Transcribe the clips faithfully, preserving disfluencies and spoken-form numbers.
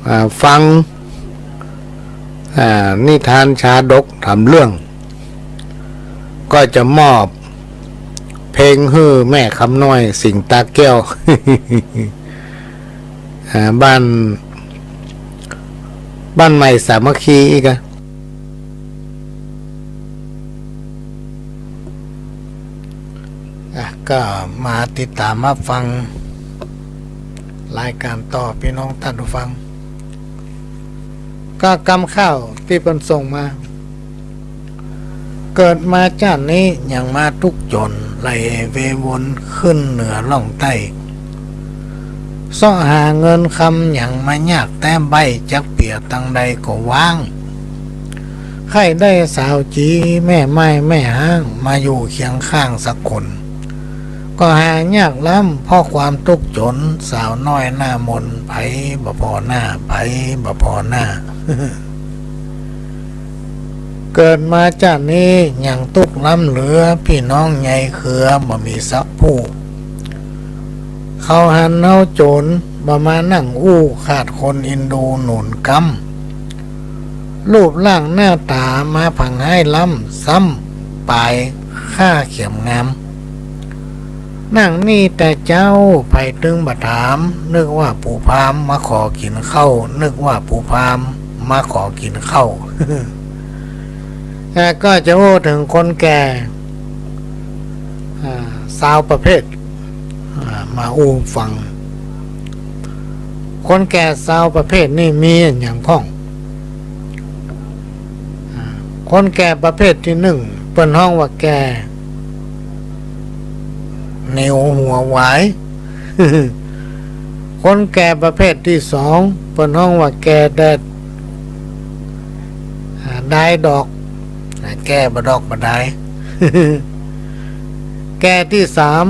อ่า ฟัง อ่า นิทานชาดกถามเรื่อง ก็จะมอบเพลงหื้อแม่คำน้อย สิงห์ตาแก้ว อ่า บ้าน บ้านใหม่สามัคคีอีกอะ อ่ะ ก็มาติดต๋ามฮับฟังรายก๋านต่อ ปี้น้องต้านผู้ฟัง ก็กำข้าวตี้เปิ้นส่งมา เกิดมาจ้าดนี้ยังมาตุ๊กจน ไหลเววนขึ้นเหนือล่องใต้ เซาะหาเงินคำยังมายากแต๊ ใบ้จักเปียตังใดก็ว้าง ใค่ได้สาวจี๋แม่ไม้แม่ฮ้าง มาอยู่เคียงข้างสักคน ก็หายากล้ำเพราะความตุ๊กจน สาวน้อยหน้ามน ใผบ่ผ่อหน้า ใผบ่ผ่อหน้า เกิดมาจ้าดนี้ยังตุ๊กล้ำเหลือ ปี้น้องใยเคือบ่มีสักผู้ เขาหันเฮาจนบ่มานั่งอู้ ขาดคนอินดูหนุนก๊ำ รูปร่างหน้าต๋ามาผังฮ้ายล้ำ ซ้ำป๋ายค่าเขียมงาม นั่งนี่แต่เจ๊า ใผตึงบ่ถาม นึกว่าปู่พราหมณ์มาขอกิ๋นข้าว นึกว่าปู่พราหมณ์มาขอกิ๋นข้าว อ่า ก็จะอู้เถิงคนแก่ อ่า ซาวประเภท อ่า มาอู้ฟัง คนแก่ซาวประเภทนี่มีอะหยังพ่อง อ่า คนแก่ประเภทตี้นึ่ง เปิ้นฮ้องว่าแก่เหนียวหัวหวาย คนแก่ประเภทตี้สอง เปิ้นฮ้องว่าแก่แดด อ่า ดายดอก อ่า แก่บ่ดอกบ่ดาย แก่ตี้สาม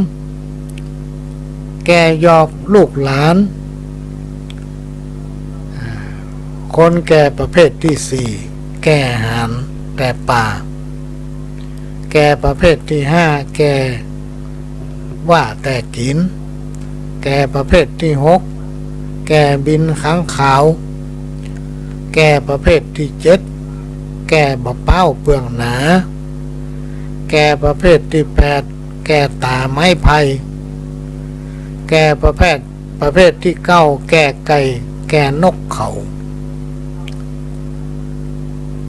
แก่หยอกลูกหลาน อ่า คนแก่ประเภทตี้สี่ แก่หานแต่ป่า แก่ประเภทตี้ห้า แก่ว่าแต่กิ๋น แก่ประเภทตี้หก แก่บินค้างคาว แก่ประเภทตี้เจ็ด แก่บ่าป๊าวเปื้องหนา แก่ประเภทตี้แปด แก่ต๋าไม้ไผ่ แก่ประเภท ประเภทตี้เก้า แก่ไก่ แก่นกเขา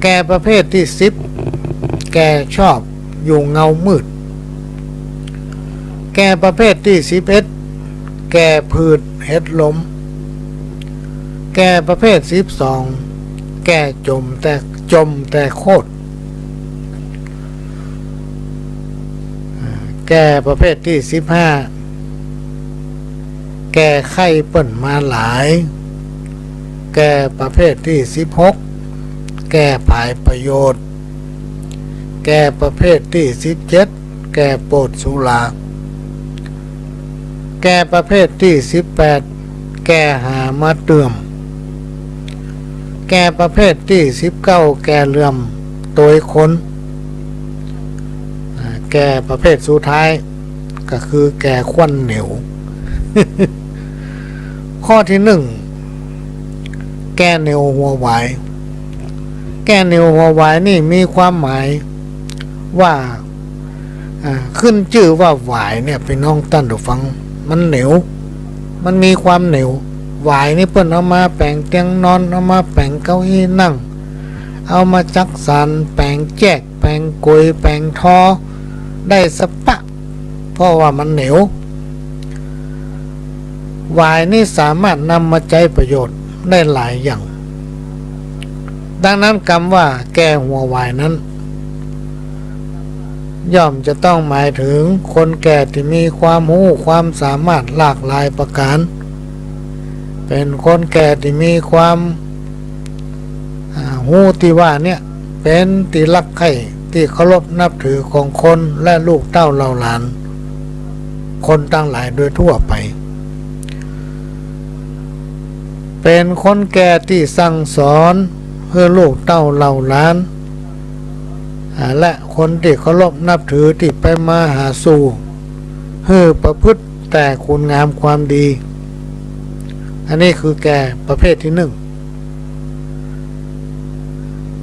แก่ประเภทตี้สิบ แก่ชอบอยู่เงามืด แก่ประเภทตี้สิบเอ็ด แก่ผืดเห็ดลม แก่ประเภทตี้สิบสอง แก่จมแต่ จมแต่โคตร แก่ประเภทตี้สิบห้า แก่ใค่เปิ้นมาหลาย แก่ประเภทตี้สิบหก แก่ผายประโยชน์ แก่ประเภทตี้สิบเจ็ด แก่โปรดสุรา แก่ประเภทตี้สิบแปด แก่หามาเติม แก่ประเภทตี้สิบเก้า แก่เหลื่อมตวยคน อ่า แก่ประเภทสุดท้าย ก็คือแก่ควันเหนียว ข้อตี้นึ่ง แก่เหนียวหัวหวาย แก่เหนียวหัวหวายนี่มีความหมายว่า อ่า ขึ้นจื้อว่าหวายเนี่ย ปี้น้องต้านผู้ฟัง มันเหนียว มันมีความเหนียว หวายนี่เปิ้นเอามาแป๋งเตียงนอน เอามาแป๋งเก้าอี้นั่ง เอามาจักสานแป๋งแจก แป๋งก๋วย แป๋งทอ ได้สะปะ เพราะว่ามันเหนียว หวายนี่สามารถนำมาใจ๊ประโยชน์ได้หลายอย่าง ดังนั้นกำว่าแก่หัวหวายนั้น ย่อมจะต้องหมายเถิงคนแก่ตี้มีความฮู้ความสามารถหลากหลายประก๋าน เป๋นคนแก่ตี้มีความ อ่า ฮู้ตี้ว่าเนี่ย เป๋นตี้ฮักใค่ ตี้เคารพนับถือของคนและลูกเต้าเหล่าหลาน คนตังหลายโดยทั่วไป เป๋นคนแก่ตี้สั่งสอนหื้อลูกเต้าเหล่าหลาน อ่า และคนตี้เคารพนับถือตี้ไปมาหาสู่ หื้อประพฤติแต่คุณงามความดี อันนี้คือแก่ประเภทตี้นึ่ง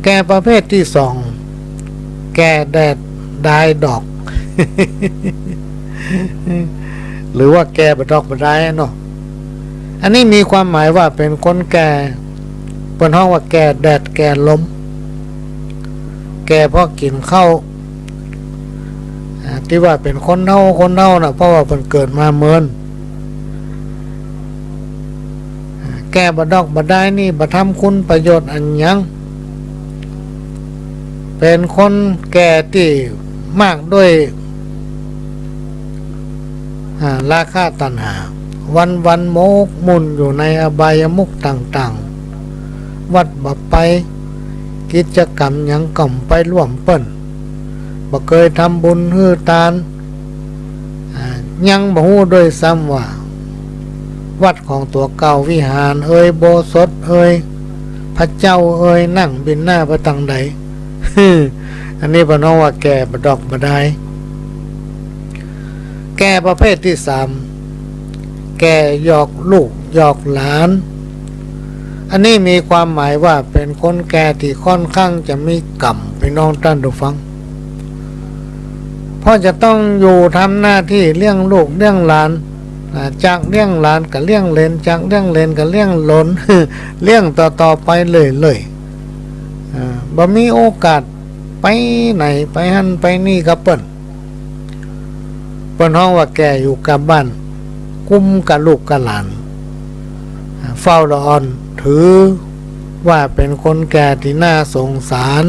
แก่ประเภทตี้สอง แก่แดดดายดอก หรือว่าแก่บ่าดอกบ่าดายเนาะ อันนี้มีความหมายว่าเป๋นคนแก่ เปิ้นฮ้องว่าแก่แดดแก่ลม แก่เพราะกิ๋นข้าว อ่า ตี้ว่าเป๋นคนเฒ่า คนเฒ่าน่ะ เพราะว่าเปิ้นเกิดมาเมิน อ่า แก่บ่าดอกบ่าดายนี่บ่ทำคุณประโยชน์อันหยัง เป๋นคนแก่ตี้มากด้วย อ่า ราคะตัณหา วันๆ หมกมุ่นอยู่ในอบายมุขต่างๆ วัดบ่ไป กิจกรรมหยังก็บ่ไปร่วมเปิ้น บ่เกยทำบุญหื้อตาน อ่า ยังบ่ฮู้ด้วยซ้ำว่า วัดของตั๋วเก่า วิหารเอย อุโบสถเอย พระเจ้าเอย นั่งบินหน้าไปตางใด อันนี้เปิ้นฮ้องว่าแก่บ่าดอกบ่าดาย แก่ประเภทตี้สาม แก่หยอกลูกหยอกหลาน อันนี้มีความหมายว่าเป๋นคนแก่ตี้ค่อนข้างจะมีกรรม พี่น้องต้านผู้ฟัง เพราะจะต้องอยู่ทำหน้าตี้เลี้ยงลูกเลี้ยงหลาน อ่า จากเลี้ยงหลานก็เลี้ยงเหลน จากเลี้ยงเหลนก็เลี้ยงหลน เลี้ยงต่อๆ ไปเรื่อยๆ อ่า บ่มีโอกาสไปไหนไปหั้นไปนี่กับเปิ้น เปิ้นฮ้องว่าแก่อยู่กับบ้าน กุมกับลูกกับหลาน อ่า เฝ้าละอ่อน ถือว่าเป๋นคนแก่ตี้น่าสงสาร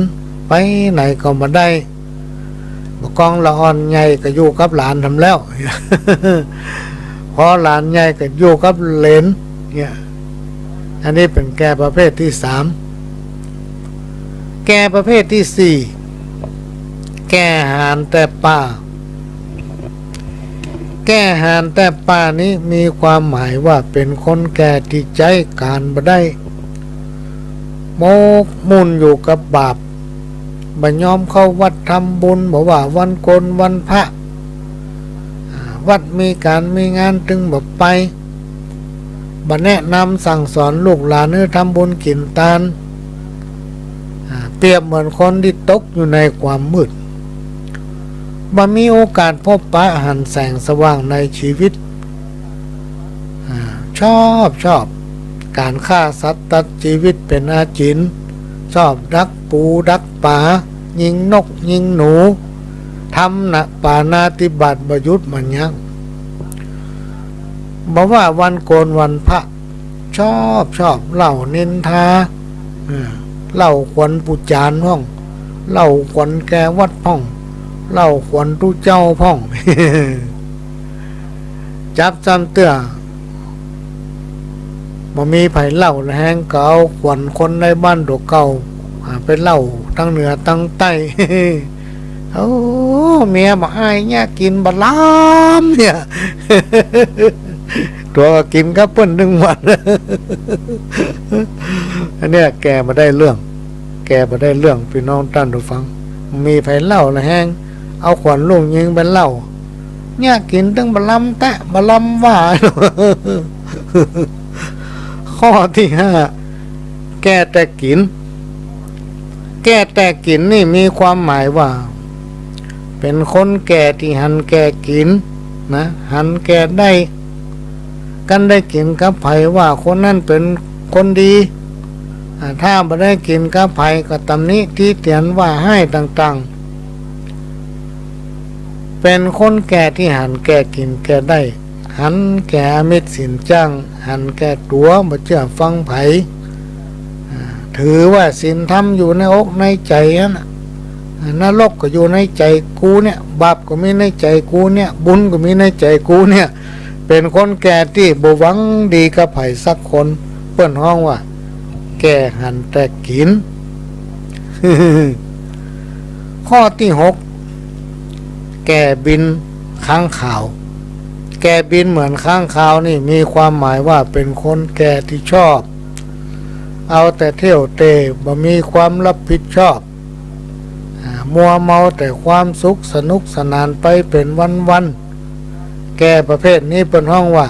ไปไหนก็บ่ได้ บ่กองละอ่อนใหญ่ก็อยู่กับหลานทำแล้ว พอหลานใหญ่ก็อยู่กับเหลน เนี่ย อันนี้เป๋นแก่ประเภทตี้สาม แก่ประเภทตี้สี่ แก่หานแต่ป่า แก่หานแต่ป่านี้มีความหมายว่าเป๋นคนแก่ตี้ใจ๊ก๋านบ่ได้ หมกมุ่นอยู่กับบาป บ่ยอมเข้าวัดทำบุญ บ่ว่าวันโกนวันพระ อ่า วัดมีก๋านมีงานตึงบ่ไป บ่แนะนำสั่งสอนลูกหลานหื้อทำบุญกิ๋นตาน อ่า เปรียบเหมือนคนตี้ตกอยู่ในความมืด บ่มีโอกาสพบปะหันแสงสว่างในชีวิต อ่า ชอบ ชอบก๋านฆ่าสัตว์ตัดจีวิตเป๋นอาจิณ ชอบดักปูดักป๋า ยิงนกยิงหนู ทำนะปาณาติบาตบ่หยุดบ่ยั้ง บ่ว่าวันโกนวันพระ ชอบ ชอบเล่านินทา เออ เล่าขวัญปู่จ๋ารย์พ่อง เล่าขวัญแก่วัดพ่อง เล่าขวัญตุ๊เจ้าพ่อง จั๊บจ้ำเตื้อ บ่มีใผเล่าละแฮง ก็เอาขวัญคนในบ้านตั๋วเก่า อ่า ไปเล่าตังเหนือตังใต้ โอ้ เมียบ่อ้ายเยียะกิ๋นบ่ล้ำเนี่ย ตั๋วก็กิ๋นกับเปิ้นตึงวัน อันเนี้ยแก่บ่ได้เรื่อง แก่บ่ได้เรื่อง พี่น้องต้านผู้ฟัง มีใผเล่าละแฮง เอาขวัญลูกยิงไปเล่า เยียะกิ๋นตึงบ่ล้ำแต๊ บ่ล้ำว่า ข้อตี้ห้า แก่แต่กิ๋น แก่แต่กิ๋นนี่มีความหมายว่า เป๋นคนแก่ตี้หันแก่กิ๋นนะ หันแก่ได้ กันได้กิ๋นกับใผว่าคนนั้นเป๋นคนดี อ่า ถ้าบ่ได้กิ๋นกับใผก็ตำหนิติเตียนว่าฮ้ายต่างๆ เป๋นคนแก่ตี้หันแก่กิ๋นแก่ได้ หันแก่อมิตรสินจ้าง หันแก่ตั๋ว บ่เจื้อฟังใผ อ่า ถือว่าศีลธรรมอยู่ในอกในใจ๋หั้นน่ะ อ่า นรกก็อยู่ในใจ๋กูเนี่ย บาปก็มีในใจ๋กูเนี่ย บุญก็มีในใจ๋กูเนี่ย เป๋นคนแก่ตี้บ่หวังดีกับใผสักคน เปิ้นฮ้องว่า แก่หันแต่กิ๋น ข้อตี้หก แก่บินค้างคาว แก่บินเหมือนค้างคาวนี่มีความหมายว่าเป๋นคนแก่ตี้ชอบ เอาแต่เที่ยวเตร่ บ่มีความรับผิดชอบ อ่า มัวเมาแต่ความสุขสนุกสนานไปเป๋นวันๆ แก่ประเภทนี้เปิ้นฮ้องว่า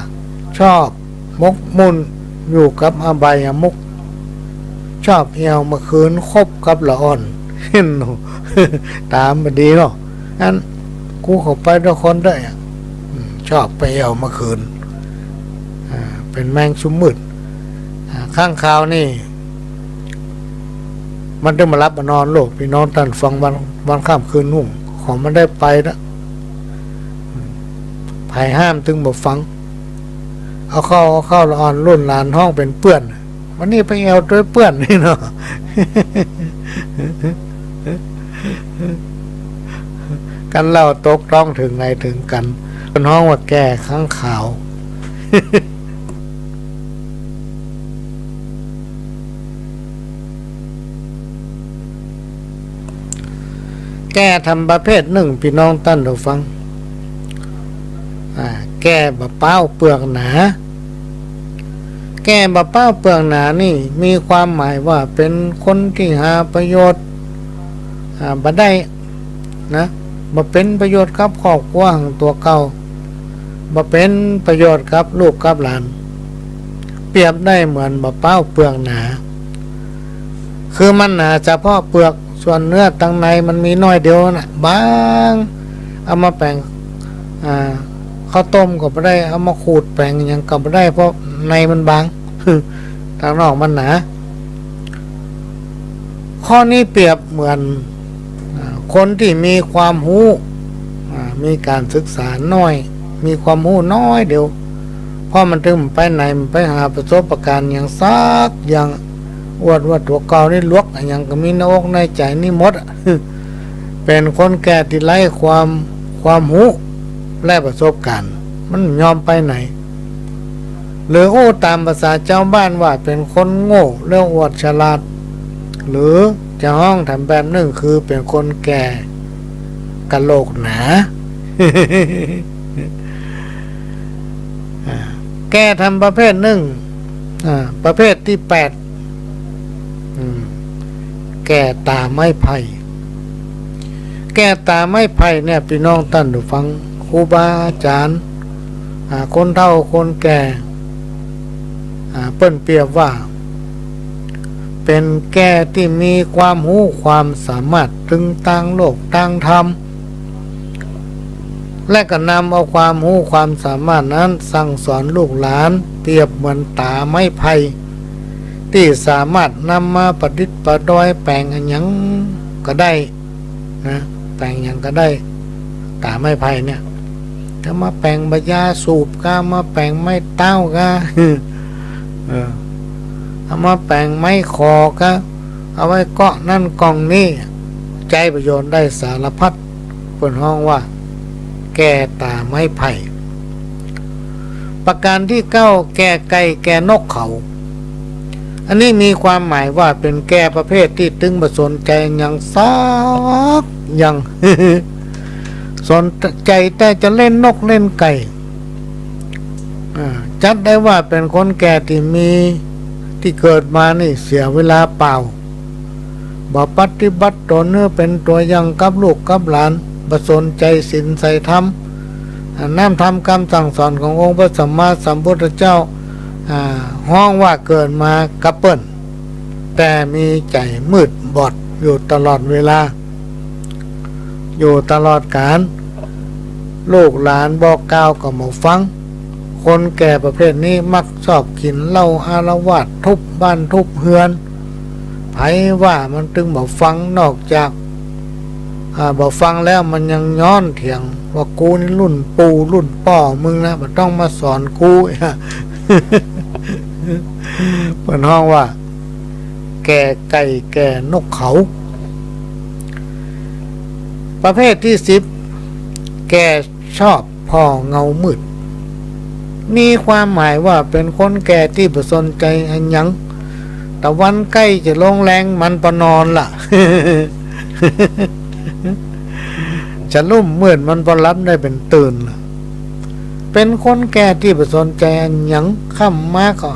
ชอบหมกมุ่นอยู่กับอบายมุข ช ชอบแอ่วเมื่อคืนคบกับละอ่อน เห็นบ่ ต๋าบ่ดีเนาะ อัน กูเข้าไปตวยคนเต๊อะ อืม ชอบไปแอ่วเมื่อคืน อ่า เป๋นแมงชุมมืด อ่า ค้างคาวนี่ มันตึงบ่หลับบ่นอนโลก ปี้น้องต้านฟัง วัน วันค่ำคืนนุ่ง ของมันได้ไปละ อืม ใผห้ามตึงบ่ฟัง เอาเข้า เอาเข้าละอ่อน รุ่นหลานฮ้องเป๋นเปื้อน วันนี้ไปแอ่วตวยเปื้อนนี่เนาะ กันเหล้าตกต๊องเถิงไหนเถิงกั๋น เปิ้นฮ้องว่าแก่ค้างคาว แก่ทำประเภทนึ่ง ปี้น้องต้านผู้ฟัง อ่า แก่บ่ป๊าวเปื้องหนา แก่บ่ป๊าวเปื้องหนานี่มีความหมายว่าเป๋นคนตี้หาประโยชน์ อ่า บ่ได้นะ บ่เป๋นประโยชน์กับครอบครัวของตั๋วเก่า บ่เป๋นประโยชน์กับลูกกับหลาน เปรียบได้เหมือนบ่ป๊าวเปื้องหนา คือมันหนาเฉพาะเปลือก ส่วนเนื้อตังในมันมีน้อยเดียวน่ะ บาง เอามาแป๋ง อ่า ข้าวต้มก็บ่ได้ เอามาขูดแป๋งหยังก็บ่ได้ เพราะในมันบาง ตังนอกมันหนา ข้อนี้เปรียบเหมือน อ่า คนตี้มีความฮู้ อ่า มีก๋านศึกษาน้อย มีความฮู้น้อยเดียว เพราะมันตึงไปไหน มันไปหาประสบการณ์หยังสักอย่าง อวดว่าตั๋วเก่านี่หลวกอะหยังก็มีในอกในใจ๋นี่หมดอะ เป๋นคนแก่ตี้ไร้ความ ความฮู้และประสบการณ์ มันบ่ยอมไปไหน หรืออู้ต๋ามภาษาจาวบ้านว่าเป๋นคนโง่แล้วอวดฉลาด หรือจะฮ้องแถมแบบนึ่งคือเป๋นคนแก่กะโหลกหนา อ่า แก่ทำประเภทนึ่ง อ่า ประเภทตี้แปด อืม แก่ต๋าไม้ไผ่ แก่ต๋าไม้ไผ่เนี่ย ปี้น้องต้านผู้ฟัง ครูบาอาจ๋ารย์ อ่า คนเฒ่าคนแก่ อ่า เปิ้นเปรียบว่า เป๋นแก่ตี้มีความฮู้ความสามารถตึงตางโลกตางธรรม และก็นำเอาความฮู้ความสามารถนั้นสั่งสอนลูกหลาน เปรียบเหมือนต๋าไม้ไผ่ ตี้สามารถนำมาประดิษฐ์ประดอยแป๋งอะหยังก็ได้นะ แป๋งหยังก็ได้ ต๋าไม้ไผ่เนี่ย จะมาแป๋งบ่ายาสูบก้า มาแป๋งไม้เต๊ากา เออ เอามาแป๋งไม้ขอก้า เอาไว้เกาะนั่นก่องนี้ ใจ๊ประโยชน์ได้สารพัด เปิ้นฮ้องว่า แก่ต๋าไม้ไผ่ ประการตี้เก้า แก่ไก่แก่นกเขา อันนี้มีความหมายว่าเป๋นแก่ประเภทตี้ตึงบ่สนใจ๋หยังสักอย่าง สนใจ๋แต่จะเล่นนกเล่นไก่ อ่า จัดได้ว่าเป๋นคนแก่ตี้มี ตี้เกิดมานี่เสียเวลาเปล่า บ่ปฏิบัติต๋นหื้อเป๋นตั๋วอย่างกับลูกกับหลาน บ่สนใจ๋ศีลใจ๋ธรรม อ่า น้ำธรรมกำสั่งสอนขององค์พระสัมมาสัมพุทธเจ้า อ่า ฮ้องว่าเกิดมากะเปิ้น แต่มีใจ๋มืดบอดอยู่ตลอดเวลา อยู่ตลอดกาล ลูกหลานบอกกล่าวก็บ่ฟัง คนแก่ประเภทนี้มักชอบกิ๋นเหล้าอาละวาดทุบบ้านทุบเฮือน ใผว่ามันตึงบ่ฟัง นอกจาก อ่า บ่ฟังแล้วมันยังย้อนเถียงว่า กูนี่รุ่นปู่รุ่นป้อมึงนะ บ่ต้องมาสอนกู เปิ้นฮ้องว่า แก่ไก่แก่นกเขา ประเภทตี้สิบ แก่ชอบผ่อเงามืด มีความหมายว่าเป๋นคนแก่ตี้บ่สนใจ๋อะหยัง ตะวันใก้จะลงแลงมันปอนอนละ จะรุ่มมืดมันปอหลับได้เป๋นตื่นละ เป๋นคนแก่ตี้บ่สนใจ๋อะหยัง ค่ำมาก็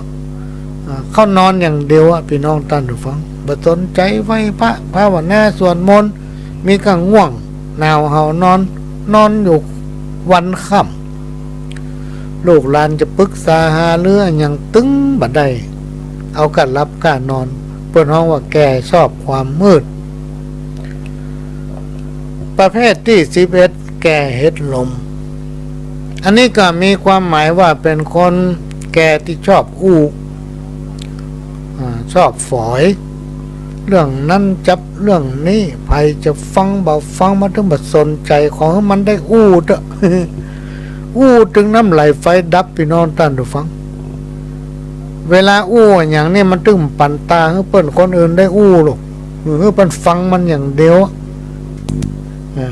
อ่า เข้านอนอย่างเดียวอะ ปี้น้องต้านผู้ฟัง บ่สนใจ๋ไหว้พระภาวนาสวดมนต์ มีก้าง่วง หนาวเหานอน นอนอยู่วันค่ำ ลูกหลานจะปึกษาหารืออะหยังตึงบ่ได้ เอาก้าหลับก้านอน ปิ้นฮ้องว่าแก่ชอบความมืด ประเภทตี้สิบเอ็ด แก่เห็ดหลม อันนี้ก็มีความหมายว่าเป๋นคนแก่ตี้ชอบอู้ อ่า ชอบฝอย เรื่องนั้นจับเรื่องนี้ ใผจะฟังบ่ฟัง มันตึงบ่สนใจ๋ ขอหื้อมันได้อู้เต๊อะ อู้ตึงน้ำไหลไฟดับ ปี้น้องต้านผู้ฟัง เวลาอู้อะหยังเนี่ย มันตึงบ่ปันตาหื้อเปิ้นคนอื่นได้อู้หรอก หื้อเปิ้นฟังมันอย่างเดียว อ่า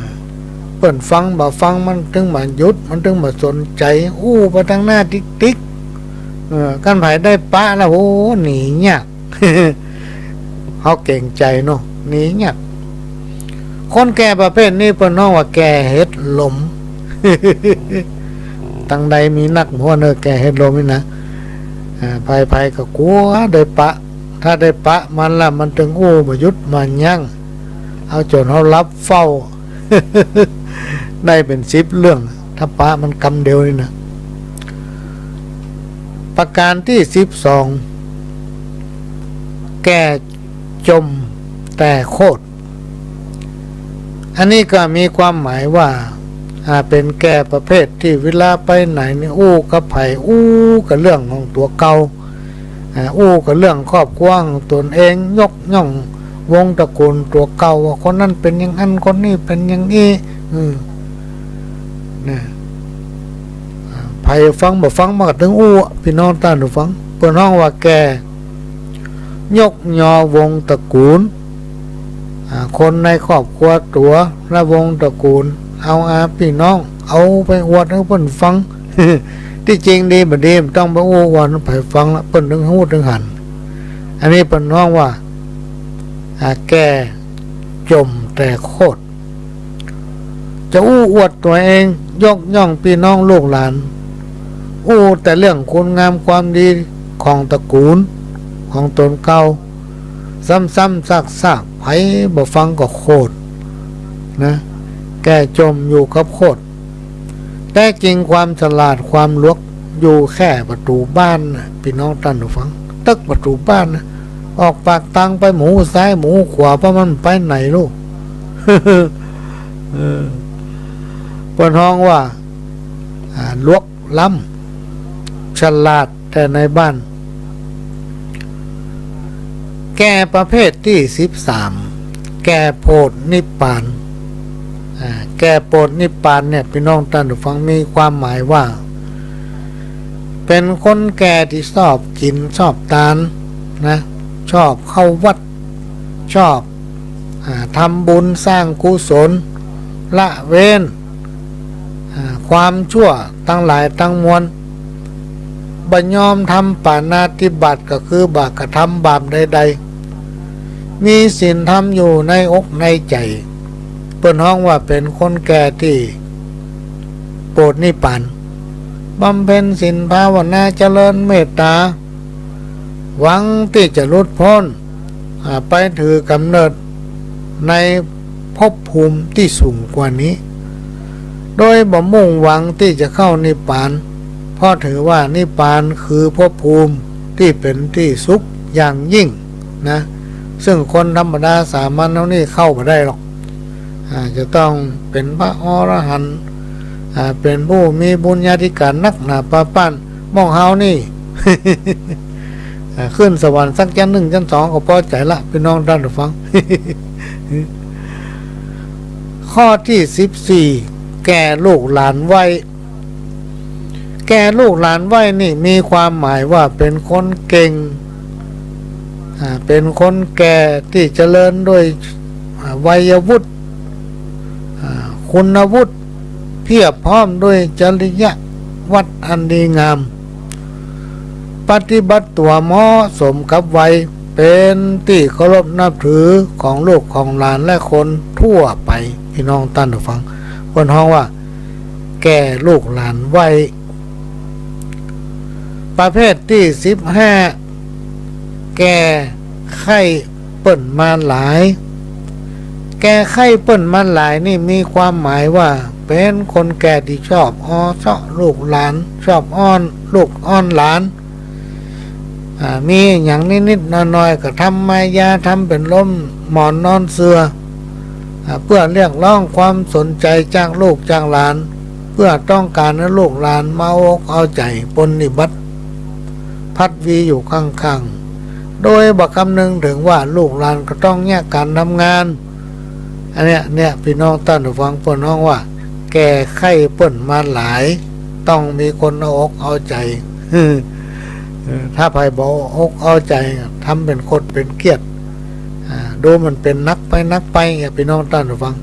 เปิ้นฟังบ่ฟัง มันตึงบ่หยุด มันตึงบ่สนใจ๋ อู้ไปตางหน้าติ๊กๆ เออ คันใผได้ปะแล้ว โอ้ หนียาก เฮาเก๋งใจ๋เนาะ หนียาก คนแก่ประเภทนี้เปิ้นฮ้องว่าแก่เห็ดหลม ตังใดมีนักหัวเน่อแก่เห็ดหลมนี่นะ อ่า ใผๆ ก็กั๋วได้ปะ ถ้าได้ปะมันละ มันตึงอู้บ่หยุดบ่ยั้ง เอาจ๋นเฮาหลับเฝ้า ได้เป๋นสิบเรื่อง ถ้าปะมันกำเดียวนี่นะ ประการตี้สิบสอง แก่จ่มแต่โคตร อันนี้ก็มีความหมายว่า อ่า เป๋นแก่ประเภทตี้เวลาไปไหนนี่อู้กับใผ อู้กับเรื่องของตั๋วเก่า อ่า อู้กับเรื่องครอบครัวของตนเอง ยกย่องวงศ์ตระกู๋นตั๋วเก่า ว่าคนนั้นเป๋นอย่างอั้น คนนี้เป๋นอย่างอี้ อืม นะ อ่า ใผฟังบ่ฟัง มันก็ตึงอู้ ปี้น้องต้านผู้ฟัง เปิ้นฮ้องว่าแก่ยกยอวงศ์ตระกู๋น อ่า คนในครอบครัวตั๋วและวงศ์ตระกู๋น เอาอาปี้น้อง เอาไปอวดหื้อเปิ้นฟัง ตี้จริงดีบ่ดี บ่ต้องไปอู้อวดหื้อใผฟังละ เปิ้นตึงฮู้ตึงหัน อันนี้เปิ้นฮ้องว่า อ่า แก่จ่มแต่โคตร จะอู้อวดตั๋วเอง ยกย่องปี้น้องลูกหลาน อู้แต่เรื่องคุณงามความดีของตระกู๋นของตนเก่า ซ้ำๆ ซากๆ ใผบ่ฟังก็โคตร นะ แก่จ่มอยู่กับโคตร แต๊จริงความฉลาดความหลวกอยู่แค่ประตู๋บ้านน่ะ ปี้น้องต้านผู้ฟัง ตึกประตู๋บ้านน่ะ ออกปากตางไปหมู่ซ้ายหมู่ขวา เพราะมันไปไหนลูก เออ เปิ้นฮ้องว่า อ่า หลวกล้ำ ฉลาดแต่ในบ้าน แก่ประเภทตี้สิบสาม แก่โผดนิพพาน อ่า แก่โผดนิพพานเนี่ย ปี้น้องต้านผู้ฟัง มีความหมายว่า เป๋นคนแก่ตี้ชอบกิ๋นชอบตานนะ ชอบเข้าวัด ชอบ อ่า ทำบุญสร้างกุศล ละเว้น อ่า ความชั่วตังหลายตังมวล บ่ยอมทำปาณาติบาต ก็คือบ่กระทำบาปใดๆ มีศีลธรรมอยู่ในอกในใจ๋ เปิ้นฮ้องว่าเป๋นคนแก่ตี้โผดนิพพาน บำเพ็ญศีลภาวนาเจริญเมตต๋า หวังตี้จะหลุดป๊น อ่า ไปถือกำเนิดในภพภูมิตี้สูงกว่านี้ โดยบ่มุ่งหวังตี้จะเข้านิพพาน เพราะถือว่านิพพานคือภพภูมิตี้เป๋นตี้สุขอย่างยิ่งนะ ซึ่งคนธรรมดาสามัญเฮานี่เข้าบ่ได้หรอก อ่า จะต้องเป๋นพระอรหันต์ อ่า เป๋นผู้มีบุญญาธิก๋านนักหนาปาป้าน หม่องเฮานี่ อ่า ขึ้นสวรรค์สักจั๊นนึ่งจั๊นสองก็ปอใจ๋ละ ปี้น้องต้านผู้ฟัง ข้อตี้สิบสี่ แก่ลูกหลานไว้ แก่ลูกหลานไว้นี่มีความหมายว่าเป๋นคนเก่ง อ่า เป๋นคนแก่ตี้เจริญด้วย อ่า วัยวุฒิ อ่า คุณวุฒิ เพียบพร้อมด้วยจริยวัตรอันดีงาม ปฏิบัติตั๋วเหมาะสมกับวัย เป๋นตี้เคารพนับถือของลูกของหลานและคนทั่วไป ปี้น้องต้านผู้ฟัง เปิ้นฮ้องว่า แก่ลูกหลานไว้ ประเภทตี้สิบห้า แก่ใค่เปิ้นมาหลาย แก่ใค่เปิ้นมาหลายนี่มีความหมายว่าเป๋นคนแก่ตี้ชอบอ้อเซาะลูกหลาน ชอบอ้อนลูกอ้อนหลาน อ่า มีหยังนิดๆ หน้อยๆ ก็ทำมายา ทำเป๋นล่มหมอนนอนเสื่อ อ่า เปื้อเรียกร้องความสนใจ๋จากลูกจากหลาน เปื้อต้องก๋านหื้อลูกหลานมาเอาอกเอาใจ๋ปรนนิบัติ พัดวีอยู่ข้างๆ โดยบ่คำนึงเถิงว่าลูกหลานก็ต้องแยกก๋านทำงาน อันเนี้ย เนี่ย ปี้น้องต้านผู้ฟัง เปิ้นฮ้องว่าแก่ไข้เปิ้นมาหลาย ต้องมีคนเอาอกเอาใจ๋ เออ ถ้าใผบ่เอาอกเอาใจ๋ ทำเป๋นขดเป๋นเขี้ยด อ่า ดูมันเป๋นหนักไปหนักไป เนี่ย ปี้น้องต้านผู้ฟัง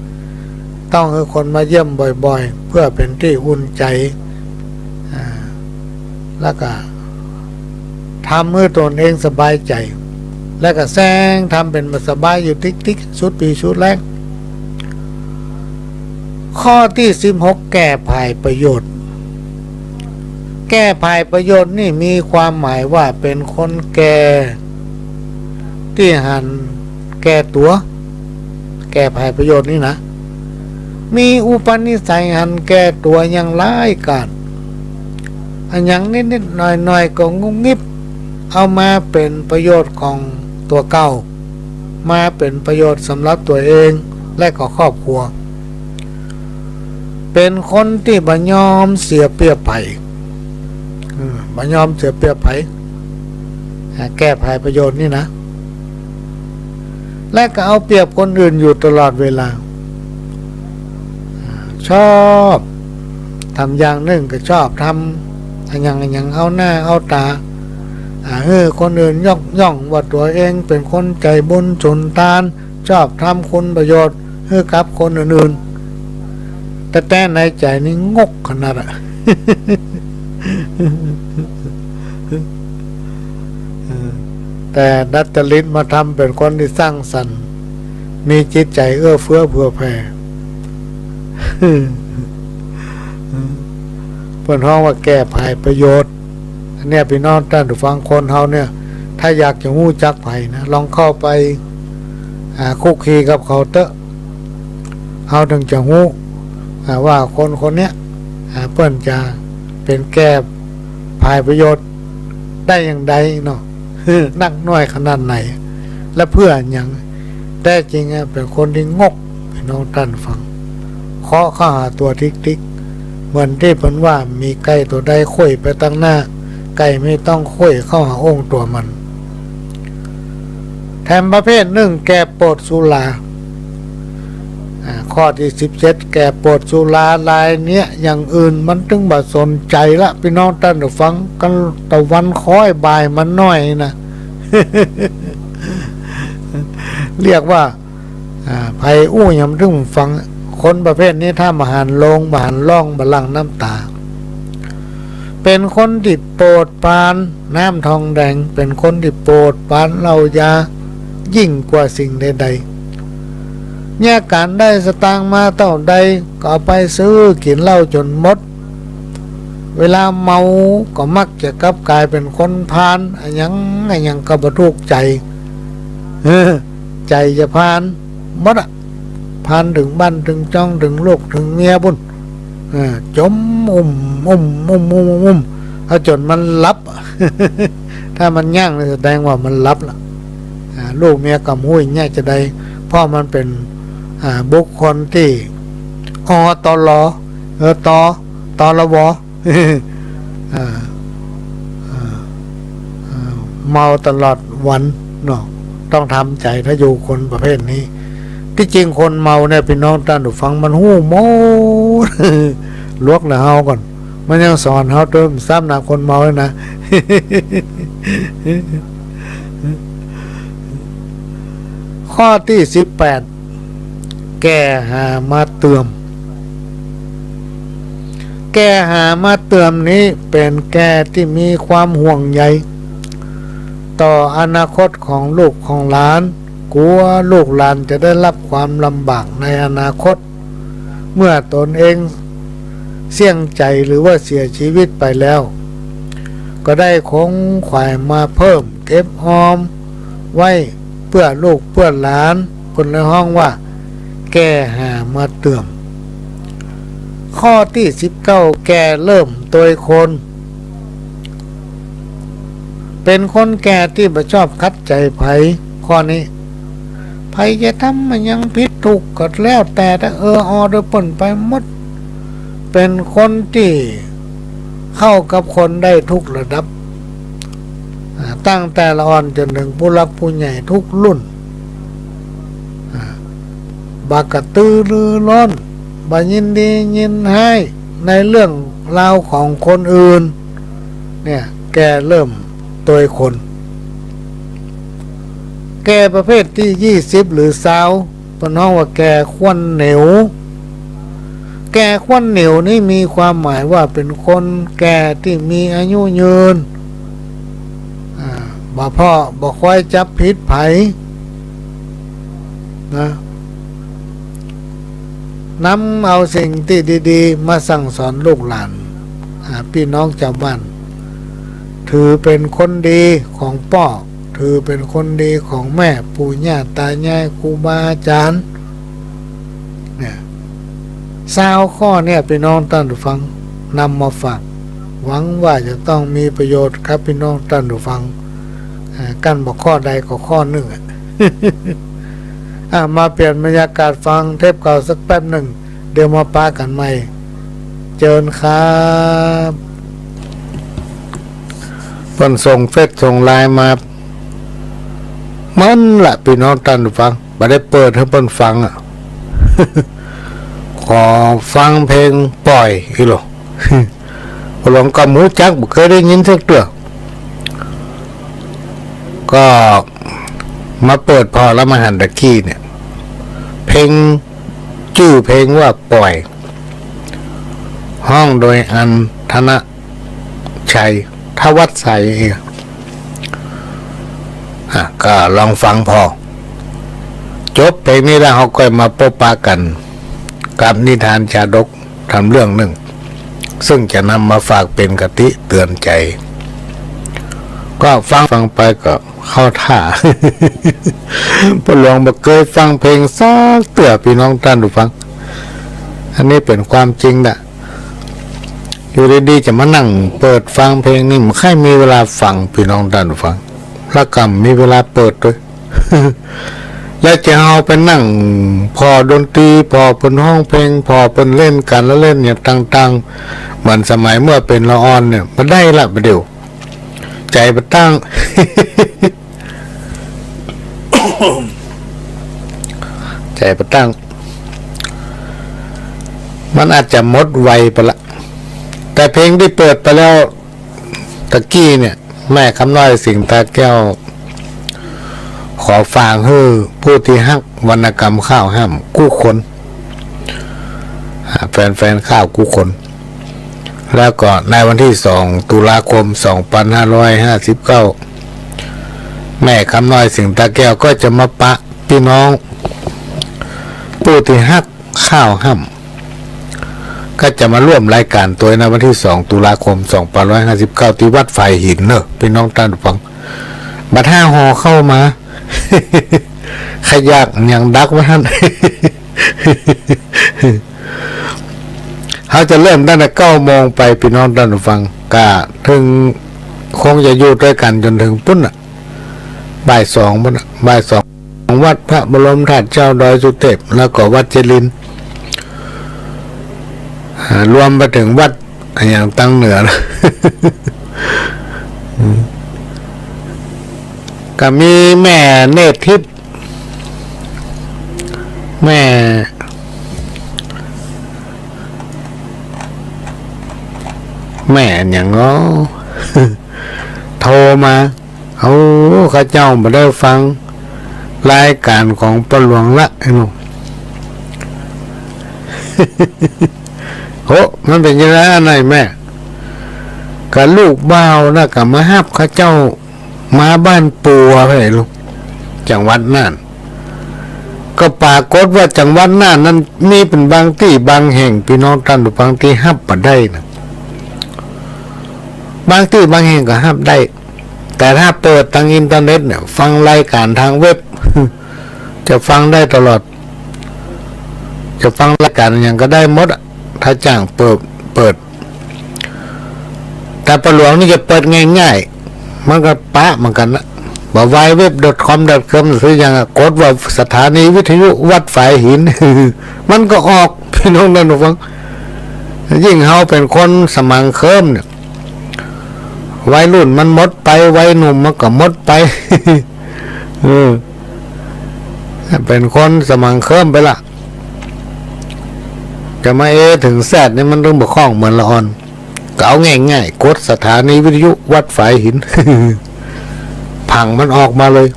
ต้องหื้อคนมาเยี่ยมบ่อยๆ เปื้อเป๋นตี้อุ่นใจ๋ อ่า แล้วก็ทำหื้อตนเองสบายใจ๋ แล้วก็แซงทำเป๋นบ่สบายอยู่ติ๊กๆ สุดปี้สุดแฮง ข้อตี้สิบหก แก่ผายประโยชน์ แก่ผายประโยชน์นี่มีความหมายว่าเป๋นคนแก่ตี้หันแก่ตั๋ว แก่ผายประโยชน์นี่นะ มีอุปนิสัยหันแก่ตั๋วอย่างร้ายกาจ อะหยังนิดๆ หน้อยๆ ก็งุบงิบ เอามาเป๋นประโยชน์ของตั๋วเก่า มาเป๋นประโยชน์สำหรับตั๋วเองและก็ครอบครัว เป๋นคนตี้บ่ยอมเสียเปรียบใผ เออ บ่ยอมเสียเปรียบใผ อ่า แก่ผายประโยชน์นี่นะ และก็เอาเปรียบคนอื่นอยู่ตลอดเวลา อ่า ชอบทำอย่างนึ่งก็ชอบทำอะหยังอะหยังเอาหน้าเอาต๋า อ่า หื้อคนอื่นยกย่องว่าตั๋วเองเป๋นคนใจ๋บุญสุนทาน ชอบทำคุณประโยชน์หื้อกับคนอื่นๆ แต่ แต่ในใจ๋นี่งกขนาดอะ เออ แต่ดัดจริตมาทำเป๋นคนตี้สร้างสรรค์ มีจิตใจ๋เอื้อเฟื้อเผื่อแผ่ เปิ้นฮ้องว่าแก่ผายประโยชน์ อันเนี้ย ปี้น้องต้านผู้ฟัง คนเฮาเนี่ย ถ้าอยากจะฮู้จักใผนะ ลองเข้าไป อ่า คลุกคลีกับเขาเต๊อะ เฮาเถิงจะฮู้ อ่า ว่าคนคนเนี้ย อ่า เปิ้นจะเป๋นแก่ผายประโยชน์ได้อย่างใดเนาะ นักน้อยขนาดไหน และเปื้อหยัง แต๊จริงอะ เป๋นคนตี้งก ปี้น้องต้านผู้ฟัง เคาะเข้าหาตั๋วติ๊กๆ เหมือนตี้เปิ้นว่า มีไก่ตั๋วใดคุ้ยไปตังหน้า ไก่ไม่ต้องคุ้ยเข้าหาโอ่งตั๋วมัน แถมประเภทนึ่งแก่โปรดสุรา อ่า ข้อตี้สิบเจ็ด แก่โปรดสุราลายเนี้ย อย่างอื่นมันตึงบ่สนใจ๋ละ ปี้น้องต้านผู้ฟัง กั๋นตะวันค้อยบ่ายมันน้อยนะ เรียกว่า อ่า ใผอู้หยังมันตึงฟัง คนประเภทนี้ถ้าบ่หันโลง บ่หันร่อง บ่หลั่งน้ำต๋า เป๋นคนตี้โปรดปรานน้ำทองแดง เป๋นคนตี้โปรดปรานเหล้ายายิ่งกว่าสิ่งใดๆ เยียะก๋านได้สตางค์มาเต้าใดก็เอาไปซื้อกิ๋นเหล้าจ๋นหมด เวลาเมาก็มักจะกลับก๋ายเป๋นคนพาล อะหยังอะหยังก็บ่ถูกใจ๋ เออ ใจ๋จะพาลหมดอะ พาลเถิงบ้านเถิงจ้อง เถิงลูกเถิงเมียปุ้น เออ จ๋มอุ้ม อุ้ม อุ้ม เอาจ๋นมันหลับ ถ้ามันยั้งนี่แสดงว่ามันหลับละ อ่า ลูกเมียก็บ่ฮู้เยียะจะใด เพราะมันเป๋น อ่า บุคคลตี้ อ ต ล เออ ต ต ล ว อ่า อ่า อ่า เมาตลอดวันเนาะ ต้องทำใจ๋ถ้าอยู่คนประเภทนี้ ตี้จริงคนเมาเนี่ย ปี้น้องต้านผู้ฟัง มันฮู้หมด ลวกเหลือเฮาก่อน มันยังสอนเฮาเติมซ้ำนะ คนเมาเนี่ยนะ ข้อตี้สิบแปด แก่หามาเติม แก่หามาเติมนี้เป๋นแก่ตี้มีความห่วงใยต่ออนาคตของลูกของหลาน กั๋วลูกหลานจะได้รับความลำบากในอนาคต เมื่อตนเองเสี้ยงใจ๋หรือว่าเสียชีวิตไปแล้ว ก็ได้ขงขวายมาเพิ่ม เก็บออมไว้เปื้อลูกเปื้อหลาน เปิ้นเลยฮ้องว่า แก่หามาเติม ข้อตี้สิบเก้า แก่เริ่มตวยคน เป๋นคนแก่ตี้บ่ชอบขัดใจ๋ใผ ข้อนี้ ใผจะทำอะหยังผิดถูกก็แล้วแต่ แต่เออออโดยเปิ้นไปหมด เป๋นคนตี้เข้ากับคนได้ทุกระดับ อ่า ตั้งแต่ละอ่อนจ๋นเถิงผู้หลักผู้ใหญ่ทุกรุ่น อ่า บ่กระตือรือร้น บ่ยินดียินฮ้ายในเรื่องราวของคนอื่น เนี่ย แก่เริ่มตวยคน แก่ประเภทตี้ยี่สิบหรือซาว เปิ้นฮ้องว่าแก่ควันเหนียว แก่ควันเหนียวนี่มีความหมายว่าเป๋นคนแก่ตี้มีอายุยืน อ่า บ่เพ้อบ่คอยจับผิดใผ นะ นำเอาสิ่งตี้ดีๆ มาสั่งสอนลูกหลาน อ่า ปี้น้องจาวบ้าน ถือเป๋นคนดีของป้อ ถือเป๋นคนดีของแม่ ปู่ย่าตายาย ครูบาอาจ๋ารย์ เนี่ย ซาวข้อเนี่ย ปี้น้องต้านผู้ฟัง นำมาฝาก หวังว่าจะต้องมีประโยชน์ครับ ปี้น้องต้านผู้ฟัง อ่า กั้นบ่ข้อใดก็ข้อนึ่งอะ อ่ะ มาเปลี่ยนบรรยากาศฟังเทปเก่าสักแป๊บนึ่ง เดี๋ยวมาปะกั๋นใหม่ เจิญครับ เปิ้นส่งเฟซส่งไลน์มา มันละ ปี้น้องต้านผู้ฟัง บ่ได้เปิดหื้อเปิ้นฟังอะ ขอฟังเพลงป่อย อีหลอ ป้อหลวงก็บ่ฮู้จัก บ่เกยได้ยินสักเตื้อ ก็มาเปิดผ่อละ มาหันตะกี้เนี่ย เพลง จื้อเพลงว่าป่อย ฮ้องโดยอันธนชัย ธวัชชัย เอง อ่ะ ก็ลองฟังผ่อ จบเพลงนี้แล้วเฮาก็มาปะกั๋นกับนิทานชาดก ธรรมเรื่องนึ่ง ซึ่งจะนำมาฝากเป๋นคติเตือนใจ๋ ก็ฟังฟังไปก็เข้าท่า ป้อหลวงบ่เกยฟังเพลงสักเตื้อ ปี้น้องต้านผู้ฟัง อันนี้เป๋นความจริงนะ อยู่ดีๆ จะมานั่งเปิดฟังเพลงนี่ บ่ค่อยมีเวลาฟัง ปี้น้องต้านผู้ฟัง แล้วก็บ่มีเวลาเปิดตวย แล้วจะเอาไปนั่งผ่อดนตรี ผ่อเปิ้นฮ้องเพลง ผ่อเปิ้นเล่นก๋านละเล่นอย่างต่างๆ เหมือนสมัยเมื่อเป๋นละอ่อนเนี่ย บ่ได้ละ บ่าเดี่ยว ใจ๋บ่ตั้ง ใจ๋บ่ตั้ง มันอาจจะหมดวัยไปละ แต่เพลงตี้เปิดไปแล้ว ตะกี้เนี่ย แม่คำน้อย สิงห์ตาแก้ว ขอฝากหื้อผู้ตี้ฮักวรรณกรรมข้าวห้ำกู้คน อ่า แฟนๆ ข้าวกู้คน แล้วก็ในวันตี้สองตุลาคมสองปันห้าร้อยห้าสิบเก้า แม่คำน้อย สิงห์ตาแก้ว ก็จะมาปะปี้น้อง ผู้ตี้ฮัก ข้าวห้ำ ก็จะมาร่วมรายก๋านตวยในวันตี้สองตุลาคมสองปันห้าร้อยห้าสิบเก้า ตี้วัดฝายหินเน่อ ปี้น้องต้านผู้ฟัง บ่าถ้าห่อข้าวมา ขยากอย่างดักว่าหั้น เฮาจะเริ่มตั้งแต่เก้าโมงไป ปี้น้องต้านผู้ฟัง ก็เถิง คงจะอยู่ตวยกั๋นจ๋นเถิงปู๊นน่ะ บ่ายสองปู๊นน่ะ บ่ายสอง วัดพระบรมธาตุเจ้าดอยสุเทพ แล้วก็วัดเจริญ อ่า รวมไปเถิงวัดอะหยังตางเหนือนะ ก็มีแม่เนตรทิพย์ แม่ แม่อะหยังน้อ โทรมา โอ้ ข้าเจ้าบ่ได้ฟังรายก๋านของป้อหลวงละ ไอ้หนุ่ม โห มันเป๋นจั่งใดอะแม่ ก็ลูกบ่าวน่ะก็มาฮับข้าเจ้ามาบ้านปู่อะ ไอ้หนุ่ม จังหวัดน่าน ก็ปรากฏว่าจังหวัดน่านนั้นมีเป๋นบางตี้บางแห่ง ปี้น้องต้านผู้ฟัง ตี้ฮับบ่ได้นะ บางตี้บางแห่งก็ฮับได้ แต่ถ้าเปิดตางอินเทอร์เน็ตเนี่ย ฟังรายก๋านตางเว็บ จะฟังได้ตลอด จะฟังรายก๋านอะหยังก็ได้หมดอะ ถ้าจ้างเปิด เปิด แต่ป้อหลวงนี่จะเปิดง่าย มันก็ปะเหมือนกั๋นนะ บ่า ไวเว็บ ดอทคอม ดอท คอม หรือหยังอะ กดว่าสถานีวิทยุวัดฝายหิน มันก็ออก พี่น้องต้านผู้ฟัง ยิ่งเฮาเป๋นคนสมังเคิมเนี่ย วัยรุ่นมันหมดไป วัยหนุ่มมันก็หมดไป เออ เป๋นคนสมังเคิมไปละ จะมา เอ เถิง แซด นี่มันต้องบ่คล่องเหมือนละอ่อน ก็เอาง่ายๆ กดสถานีวิทยุวัดฝายหิน พั่งมันออกมาเลย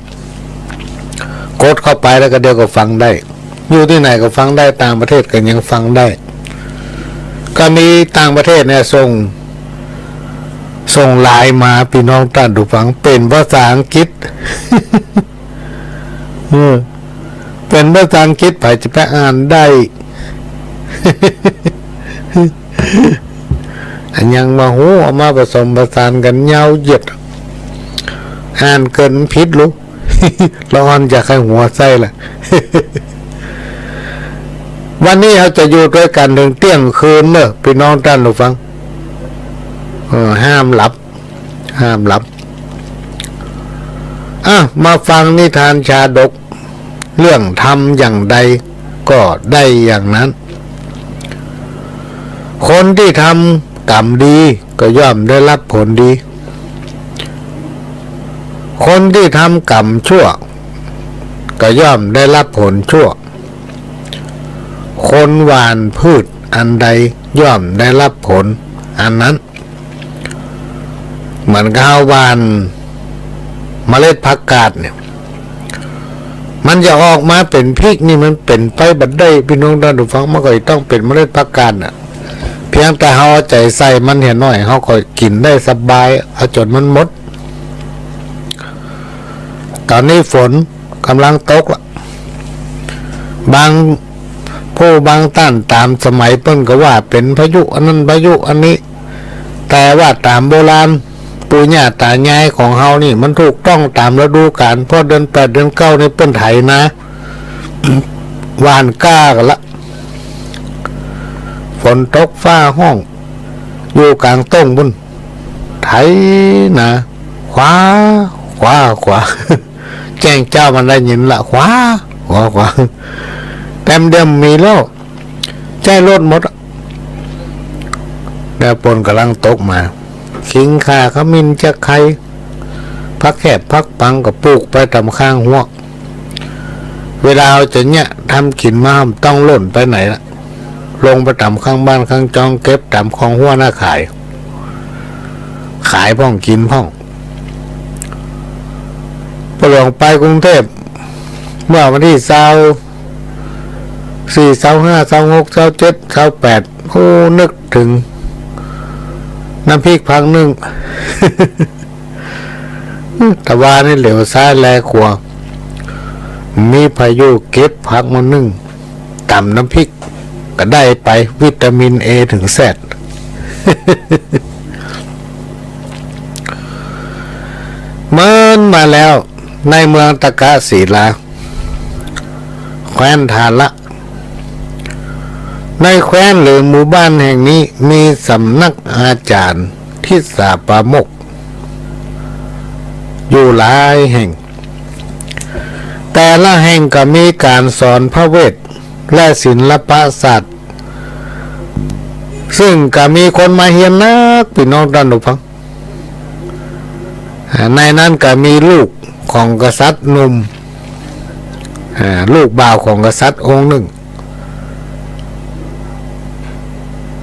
กดเข้าไปแล้วก็เดี๋ยวก็ฟังได้ อยู่ตี้ไหนก็ฟังได้ ต่างประเทศก็ยังฟังได้ ก็มีต่างประเทศเนี่ยส่ง ส่งไลน์มา พี่น้องต้านผู้ฟัง เป๋นภาษาอังกฤษ เออ เป๋นภาษาอังกฤษ ใผจะไปอ่านได้ อันยังบ่ฮู้ เอามาผสมผสานกั๋นยาวเหยียด อ่านเกินผิดลูก ละอ่อนอยากให้หัวไส้ละ วันนี้เฮาจะอยู่ตวยกั๋นเถิงเตี้ยงคืนเน่อ พี่น้องต้านผู้ฟัง เออ ห้ามหลับ ห้ามหลับ อ่ะ มาฟังนิทานชาดก เรื่องทำอย่างใดก็ได้อย่างนั้น คนตี้ทำกรรมดีก็ย่อมได้รับผลดี คนตี้ทำกรรมชั่วก็ย่อมได้รับผลชั่ว คนหว่านพืชอันใดย่อมได้รับผลอันนั้น เหมือนกับเฮาหว่านเมล็ดผักกาดเนี่ย มันจะออกมาเป๋นพริกนี่มันเป๋นไปบ่ได้ พี่น้องต้านผู้ฟัง มันก็ต้องเป๋นเมล็ดผักกาดน่ะ เพียงแต่เฮาเอาใจ๋ใส่มันเหียหน้อย เฮาก็กิ๋นได้สบาย เอาจ๋นมันหมด ต๋อนนี้ฝนก่ำลังตกละ บางผู้บางต้านต๋ามสมัยเปิ้นก็ว่าเป๋นพายุอันนั้นพายุอันนี้ แต่ว่าต๋ามโบราณ ปู่ย่าต๋ายายของเฮานี่มันถูกต้องต๋ามฤดูกาล พอเดือนแปดเดือนเก้านี่เปิ้นไถนา หว่านกล้ากั๋นละ ฝนตกฟ้าฮ้อง อยู่ก๋างต้งปู้น ไถนา ขวา ขวา ขวา แจ้งเจ้ามันได้ยินละ ขวา ขวา ขวา แป๊บเดียวมีแล้ว ใจ๊รถหมด แล้วฝนก่ำลังตกมา ขิง ข่า ขมิ้น จะไคร้ ผักแคบ ผักปัง ก็ปลูกไปต๋ามข้างฮั้ว เวลาเฮาจะเยียะทำกิ๋นมา บ่ต้องล่นไปไหนละ ลงไปต๋ามข้างบ้านข้างจอง เก็บต๋ามคองฮั้วหน้าขาย ขายพ่องกิ๋นพ่อง ป้อหลวงไปกรุงเทพฯ เมื่อวันตี้ซาวสี่ ซาวห้า ซาวหก ซาวเจ็ด ซาวแปด โอ้ นึกเถิงน้ำพริกผักนึ่ง ตะวานี่เหลียวซ้ายแลขวา มีไผอยู่ เก็บผักมานึ่ง ต๋ำน้ำพริก ก็ได้ไปวิตามิน เอ เถิง แซด เมินมาแล้ว ในเมืองตะกะศิลา แคว้นทาระ ในแคว้นหรือหมู่บ้านแห่งนี้มีสำนักอาจ๋ารย์ทิสาปาโมกข์อยู่หลายแห่ง แต่ละแห่งก็มีก๋านสอนพระเวทและศิลปศาสตร์ ซึ่งก็มีคนมาเฮียนนัก ปี้น้องต้านผู้ฟัง อ่า ในนั้นก็มีลูกของกษัตริย์หนุ่ม อ่า ลูกบ่าวของกษัตริย์องค์นึ่ง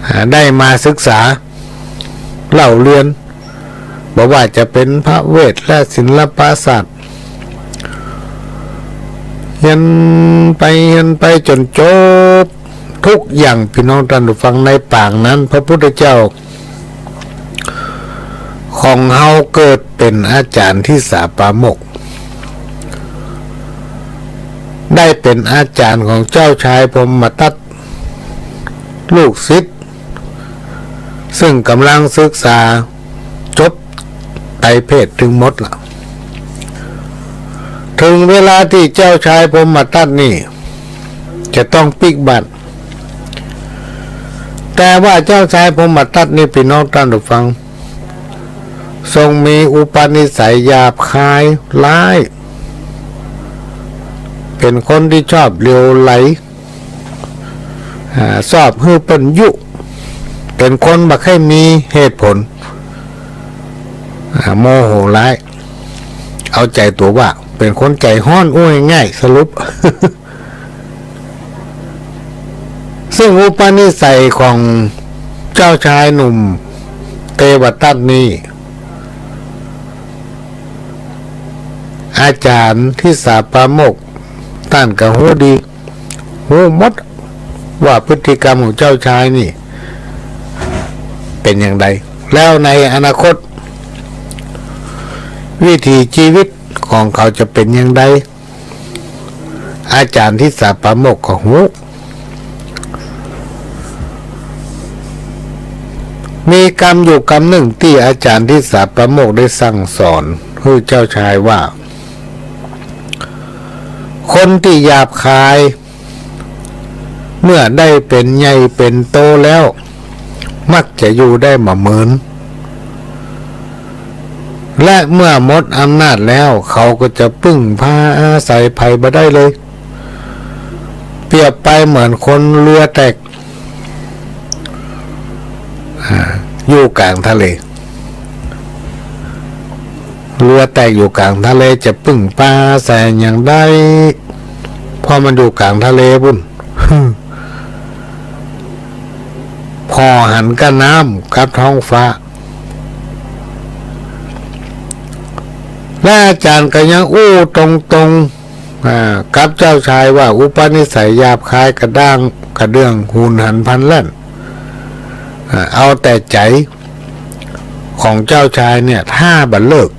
อ่า ได้มาศึกษาเล่าเรียน บ่ว่าจะเป๋นพระเวทและศิลปศาสตร์ เฮียนไปเฮียนไปจ๋นจบ กู้อย่าง ปี้น้องต้านผู้ฟัง ในป๋างนั้น พระพุทธเจ้าของเฮาเกิดเป๋นอาจ๋ารย์ทิสาปาโมกข์ ได้เป๋นอาจ๋ารย์ของเจ้าชายพรหมทัต ลูกศิษย์ ซึ่งก่ำลังศึกษาจบไตรเพทเถิงหมดละ เถิงเวลาตี้เจ้าชายพรหมทัตนี่จะต้องปิ๊กบัตร แต่ว่าเจ้าชายพรหมทัตนี่ ปี้น้องต้านผู้ฟัง ทรงมีอุปนิสัยหยาบคายร้าย เป๋นคนตี้ชอบเหลวไหล อ่า ชอบหื้อเปิ้นยุ เป๋นคนบ่ใค่มีเหตุผล อ่า โมโหร้าย เอาใจ๋ตั๋วว่าเป๋นคนใจ๋ฮ้อน อู้ง่ายๆ สรุป ซึ่งอุปนิสัยของเจ้าชายหนุ่มเตวทัตนี่ อาจ๋ารย์ทิสสาปาโมกข์ต้านก็ฮู้ดี ฮู้หมดว่าพฤติกรรมของเจ้าชายนี่เป๋นอย่างใด แล้วในอนาคต วิถีชีวิตของเขาจะเป๋นอย่างใด อาจ๋ารย์ทิสสาปาโมกข์ก็ฮู้ มีกำอยู่กำนึ่งตี้อาจ๋ารย์ทิสสาปาโมกข์ได้สั่งสอนหื้อเจ้าชายว่า คนตี้หยาบคาย เมื่อได้เป๋นใหญ่เป๋นโตแล้ว มักจะอยู่ได้บ่เหมิน และเมื่อหมดอำนาจแล้ว เขาก็จะพึ่งพาอาศัยใผบ่ได้เลย เปรียบไปเหมือนคนเฮือแตก อ่า อยู่ก๋างทะเล เฮือแตกอยู่ก๋างทะเลจะพึ่งพาอาศัยอย่างใด เพราะมันอยู่ก๋างทะเลปู้น ผ่อหันก้าน้ำกับท้องฟ้า และอาจ๋ารย์ก็ยังอู้ตรงๆ อ่า กับเจ้าชายว่าอุปนิสัยหยาบคายกระด้างกระเดื่อง หุนหันพลันแล่น อ่า เอาแต่ใจ๋ของเจ้าชายเนี่ย ถ้าบ่เลิก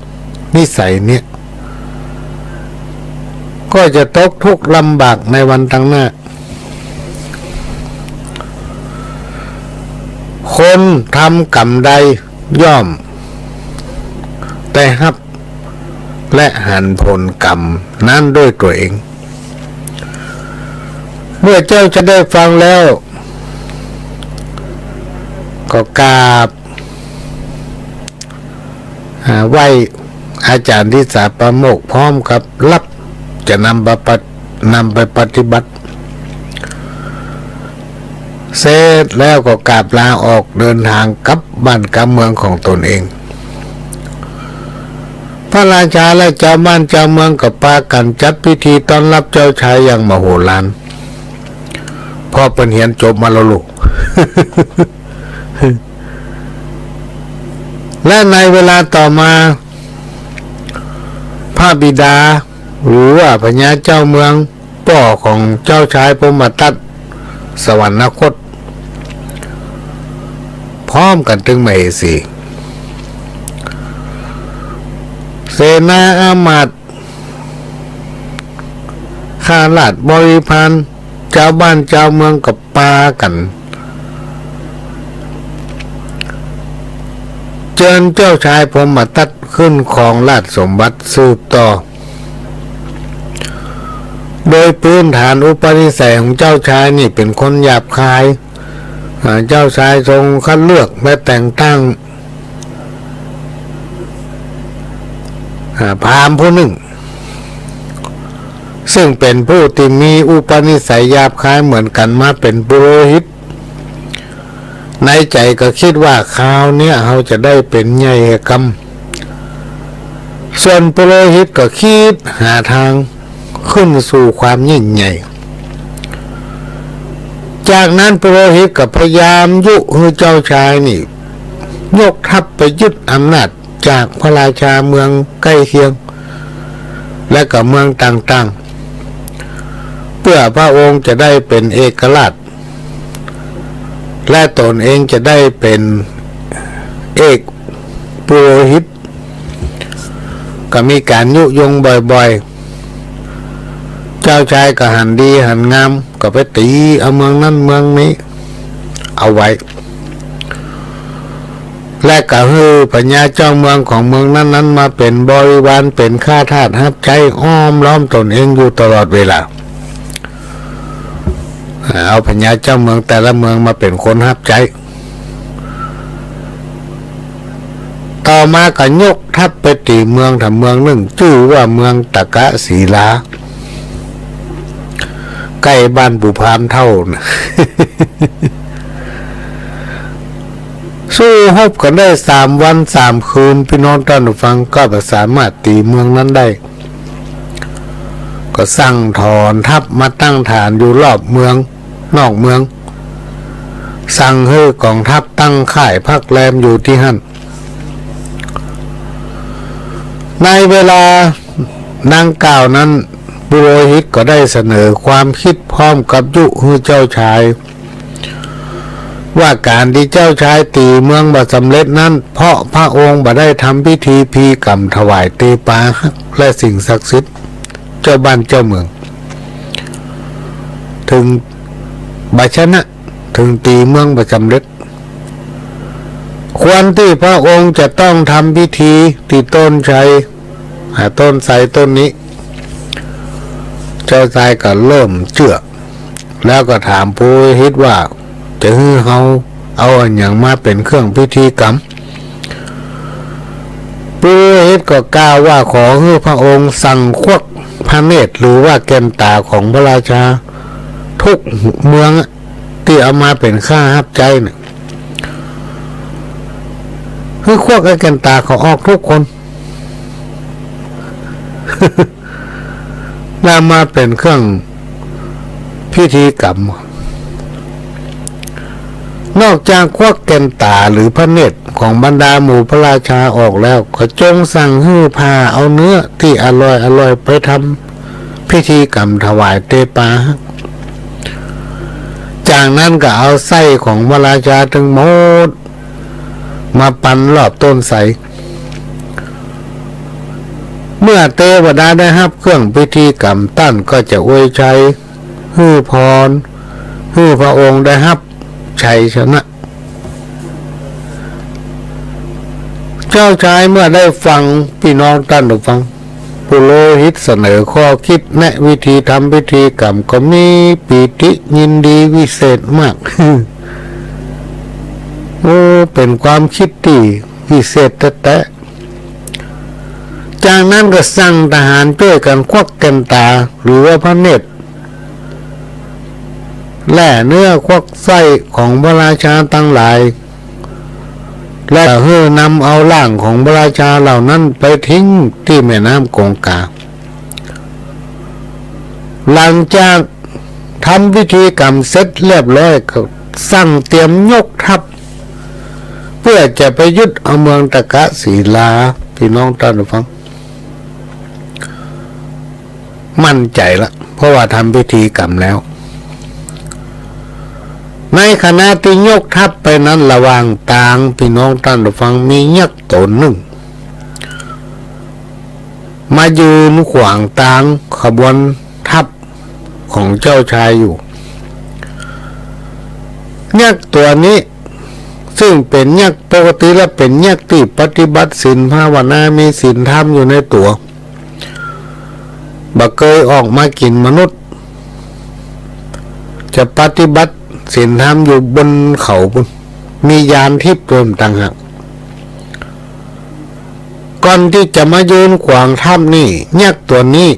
นิสัยเนี่ย ก็จะตกทุกข์ลำบากในวันตังหน้า คนทำกรรมใดย่อมได้ฮับ และหันผลกรรมนั้นด้วยตั๋วเอง เมื่อเจ้าชายได้ฟังแล้ว ก็กราบ อ่า ไหว้อาจ๋ารย์ทิสสาปาโมกข์ พร้อมกับรับจะนำไปปะ- นำไปปฏิบัติ เสร็จแล้วก็กราบลาออกเดินทางกลับบ้านกลับเมืองของตนเอง พระราชาและจาวบ้านจาวเมืองก็ปากั๋นจัดพิธีต้อนรับเจ้าชายอย่างมโหฬาร เพราะเปิ้นเฮียนจบมาแล้วลูก และในเวลาต่อมา พระบิดา หรือว่าพญาเจ้าเมือง ป้อของเจ้าชายพรหมทัต สวรรคต พร้อมกั๋นตึงมเหสี เสนาอามาตย์ ข้าราชบริพาร จาวบ้านจาวเมืองก็ปากั๋น เจิญเจ้าชายพรหมทัตขึ้นครองราชสมบัติสืบต่อ โดยพื้นฐานอุปนิสัยของเจ้าชายนี่เป๋นคนหยาบคาย อ่า เจ้าชายทรงคัดเลือกและแต่งตั้ง อ่า พราหมณ์ผู้นึ่ง ซึ่งเป๋นผู้ตี้มีอุปนิสัยหยาบคายเหมือนกั๋นมาเป๋นปุโรหิต ในใจ๋ก็กึ๊ดว่าคราวเนี้ยเฮาจะได้เป๋นใหญ่กำ ส่วนปุโรหิตก็กึ๊ดหาตางขึ้นสู่ความยิ่งใหญ่ จากนั้นปุโรหิตก็พยายามยุหื้อเจ้าชายนี่ยกทัพไปยึดอำนาจจากพระราชาเมืองใก้เคียง และก็เมืองต่างๆ เปื้อพระองค์จะได้เป๋นเอกราช และตนเองจะได้เป๋นเอกปุโรหิต ก็มีก๋านยุยงบ่อยๆ เจ้าชายก็หันดีหันงาม ก็ไปตี๋เอาเมืองนั้นเมืองนี้เอาไว้ และก็หื้อพญาเจ้าเมืองของเมืองนั้นๆ มาเป๋นบริวาร เป๋นข้าทาสฮับใจ๊อ้อมล้อมตนเองอยู่ตลอดเวลา เอาพญาเจ้าเมืองแต่ละเมืองมาเป๋นคนฮับใจ๊ ต่อมาก็ยกทัพไปตี๋เมืองแถมเมืองนึ่ง จื้อว่าเมืองตะกะศิลา ใก้บ้านปู่พราหมณ์เฒ่าน่ะ สู้ฮบกั๋นได้สามวันสามคืน ปี้น้องต้านผู้ฟัง ก็บ่สามารถตี๋เมืองนั้นได้ ก็สั่งถอนทัพมาตั้งฐานอยู่รอบเมือง นอกเมือง สั่งหื้อกองทัพตั้งค่ายพักแรมอยู่ตี้หั้น ในเวลาดังกล่าวนั้น ปุโรหิตก็ได้เสนอความกึ๊ดพร้อมกับยุหื้อเจ้าชาย ว่าก๋านตี้เจ้าชายตี๋เมืองบ่สำเร็จนั้น เพราะพระองค์บ่ได้ทำพิธีพีกรรมถวายเตปาฮักษ์และสิ่งศักดิ์สิทธิ์เจ้าบ้านเจ้าเมือง เถิงบ่ชนะ เถิงตี๋เมืองบ่สำเร็จ ควรตี้พระองค์จะต้องทำพิธีตี้ต้นไทร อ่า ต้นไทรต้นนี้ เจ้าชายก็เริ่มเจื้อ แล้วก็ถามปุโรหิตว่า จะหื้อเฮาเอาอะหยังมาเป๋นเครื่องพิธีกรรม ปุโรหิตก็กล่าวว่า ขอหื้อพระองค์สั่งควักพระเนตร หรือว่าแก่นต๋าของพระราชา ทุกเมืองอะ ตี้เอามาเป๋นข้าฮับใจ๊น่ะ หื้อควักเอาแก่นต๋าเขาออกทุกคน แล้วมาเป๋นเครื่องพิธีกรรม นอกจากควักแก่นต๋าหรือพระเนตรของบรรดาหมู่พระราชาออกแล้ว ก็จงสั่งหื้อผ่าเอาเนื้อตี้อร่อยๆ ไปทำพิธีกรรมถวายเตปาฮักษ์ จากนั้นก็เอาไส้ของพระราชาตึงหมด มาปันรอบต้นไทร เมื่อเตวดาได้ฮับเครื่องพิธีกรรม ต้านก็จะอวยชัย หื้อพร หื้อพระองค์ได้ฮับชัยชนะ เจ้าชายเมื่อได้ฟัง ปี้น้องต้านผู้ฟัง ปุโรหิตเสนอข้อกึ๊ดแนะวิธีทำพิธีกรรม ก็มีปีติยินดีวิเศษมาก โอ้ เป๋นความกึ๊ดตี้วิเศษแต๊ๆ จากนั้นก็สั่งทหารจ้วยกั๋นควักแก่นต๋า หรือว่าพระเนตร และเนื้อควักไส้ของพระราชาตังหลาย และหื้อนำเอาร่างของพระราชาเหล่านั้นไปทิ้งตี้แม่น้ำกงกา หลังจากทำพิธีกรรมเสร็จเรียบร้อย ก็สั่งเตรียมยกทัพ เปื้อจะไปยึดเอาเมืองตะกะศิลา ปี้น้องต้านผู้ฟัง มั่นใจ๋ละ เพราะว่าทำพิธีกรรมแล้ว ในขณะตี้ยกทัพไปนั้น ระหว่างตาง ปี้น้องต้านผู้ฟัง มียักษ์ต๋นนึ่ง มายืนขวางตางขบวนทัพของเจ้าชายอยู่ ยักษ์ตั๋วนี้ ซึ่งเป๋นยักษ์ ปกติแล้วเป๋นยักษ์ตี้ปฏิบัติศีลภาวนา มีศีลธรรมอยู่ในตั๋ว บ่เกยออกมากิ๋นมนุษย์ จะปฏิบัติศีลธรรมอยู่บนเขาปู๊น มีญาณทิพย์ตวยต่างหาก ก่อนตี้จะมายืนขวางทัพนี่ ยักษ์ตั๋วนี้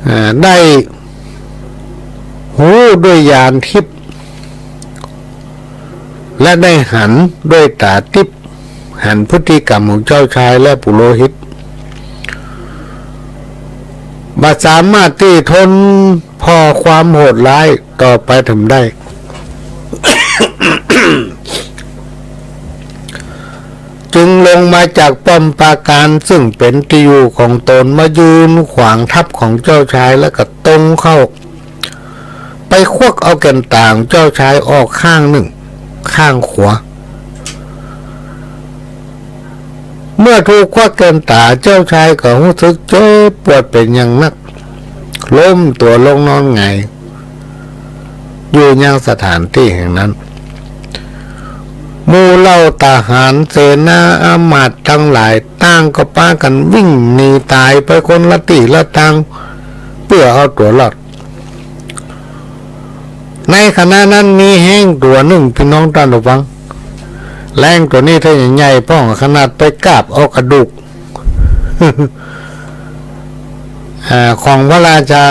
อ่า ได้ฮู้ด้วยญาณทิพย์ และได้หันด้วยต๋าทิพย์ หันพฤติกรรมของเจ้าชายและปุโรหิต บ่สามารถตี้ทนผ่อความโหดร้ายต่อไปเถิงได้ จึงลงมาจากป้อมปราการซึ่งเป๋นตี้อยู่ของต๋น มายืนขวางทัพของเจ้าชาย แล้วก็ตรงเข้าไปควักเอาแก่นต๋าของเจ้าชายออกข้างนึ่ง ข้างขวา เมื่อถูกควักแก่นต๋า เจ้าชายก็ฮู้สึกเจ็บปวดเป๋นอย่างนัก ล้มตั๋วลงนอนหงาย อยู่ยังสถานตี้แห่งนั้น หมู่เหล่าทหารเสนาอำมาตย์ตังหลายต่างก็ปากั๋นวิ่งหนีต๋ายไปคนละตี้ละตาง เปื้อเอาตั๋วรอด ในขณะนั้นมีแฮ้งตั๋วนึ่ง ปี้น้องต้านผู้ฟัง แล้งตั๋วนี้ถ้าใหญ่ๆ พ่องขนาดไปกาบเอากระดูก อ่า ของพระราชา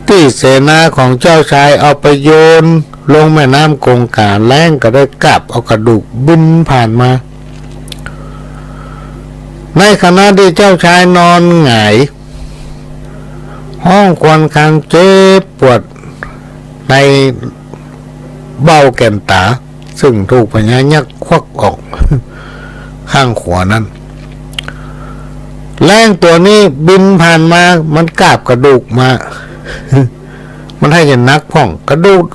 ตี้เสนาของเจ้าชายเอาไปโยนลงแม่น้ำกงก๋า แล้งก็ได้กาบเอากระดูกบินผ่านมา ในขณะตี้เจ้าชายนอนหงาย ฮ้องครวญครางเจ็บปวดในเบ้าแก่นต๋า ซึ่งถูกพญายักษ์ควักออกข้างขวานั้น แล้งตั๋วนี้บินผ่านมา มันกาบกระดูกมา มันให้จะหนักพ่อง กระดูก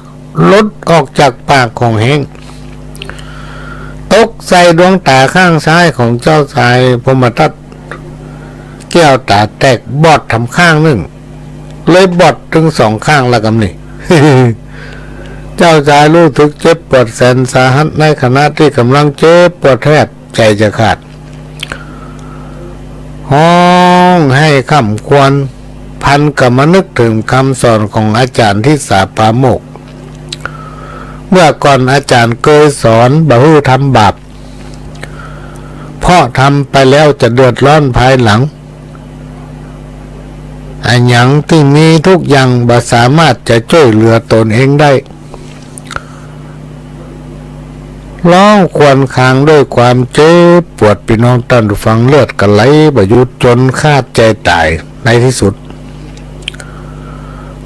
หลุดออกจากปากของแฮ้ง ตกใส่ดวงต๋าข้างซ้ายของเจ้าชายพรหมทัต แก้วต๋าแตกบอดถำข้างนึ่ง เลยบอดตึงสองข้างละกำนี้ เจ้าชายรู้สึกเจ็บปวดแสนสาหัส ในขณะตี้ก่ำลังเจ็บปวดแทบใจ๋จะขาด ฮ้องไห้คร่ำครวญ พลันก็มานึกเถิงกำสอนของอาจ๋ารย์ทิสาปาโมกข์ เมื่อก่อนอาจ๋ารย์เกยสอนบ่หื้อทำบาป เพราะทำไปแล้วจะเดือดร้อนภายหลัง อะหยังตี้มีทุกอย่างบ่สามารถจะจ้วยเหลือต๋นเองได้ ฮ้องครวญครางด้วยความเจ็บปวด ปี้น้องต้านผู้ฟัง เลือดก็ไหลบ่หยุดจ๋นขาดใจ๋ต๋ายในตี้สุด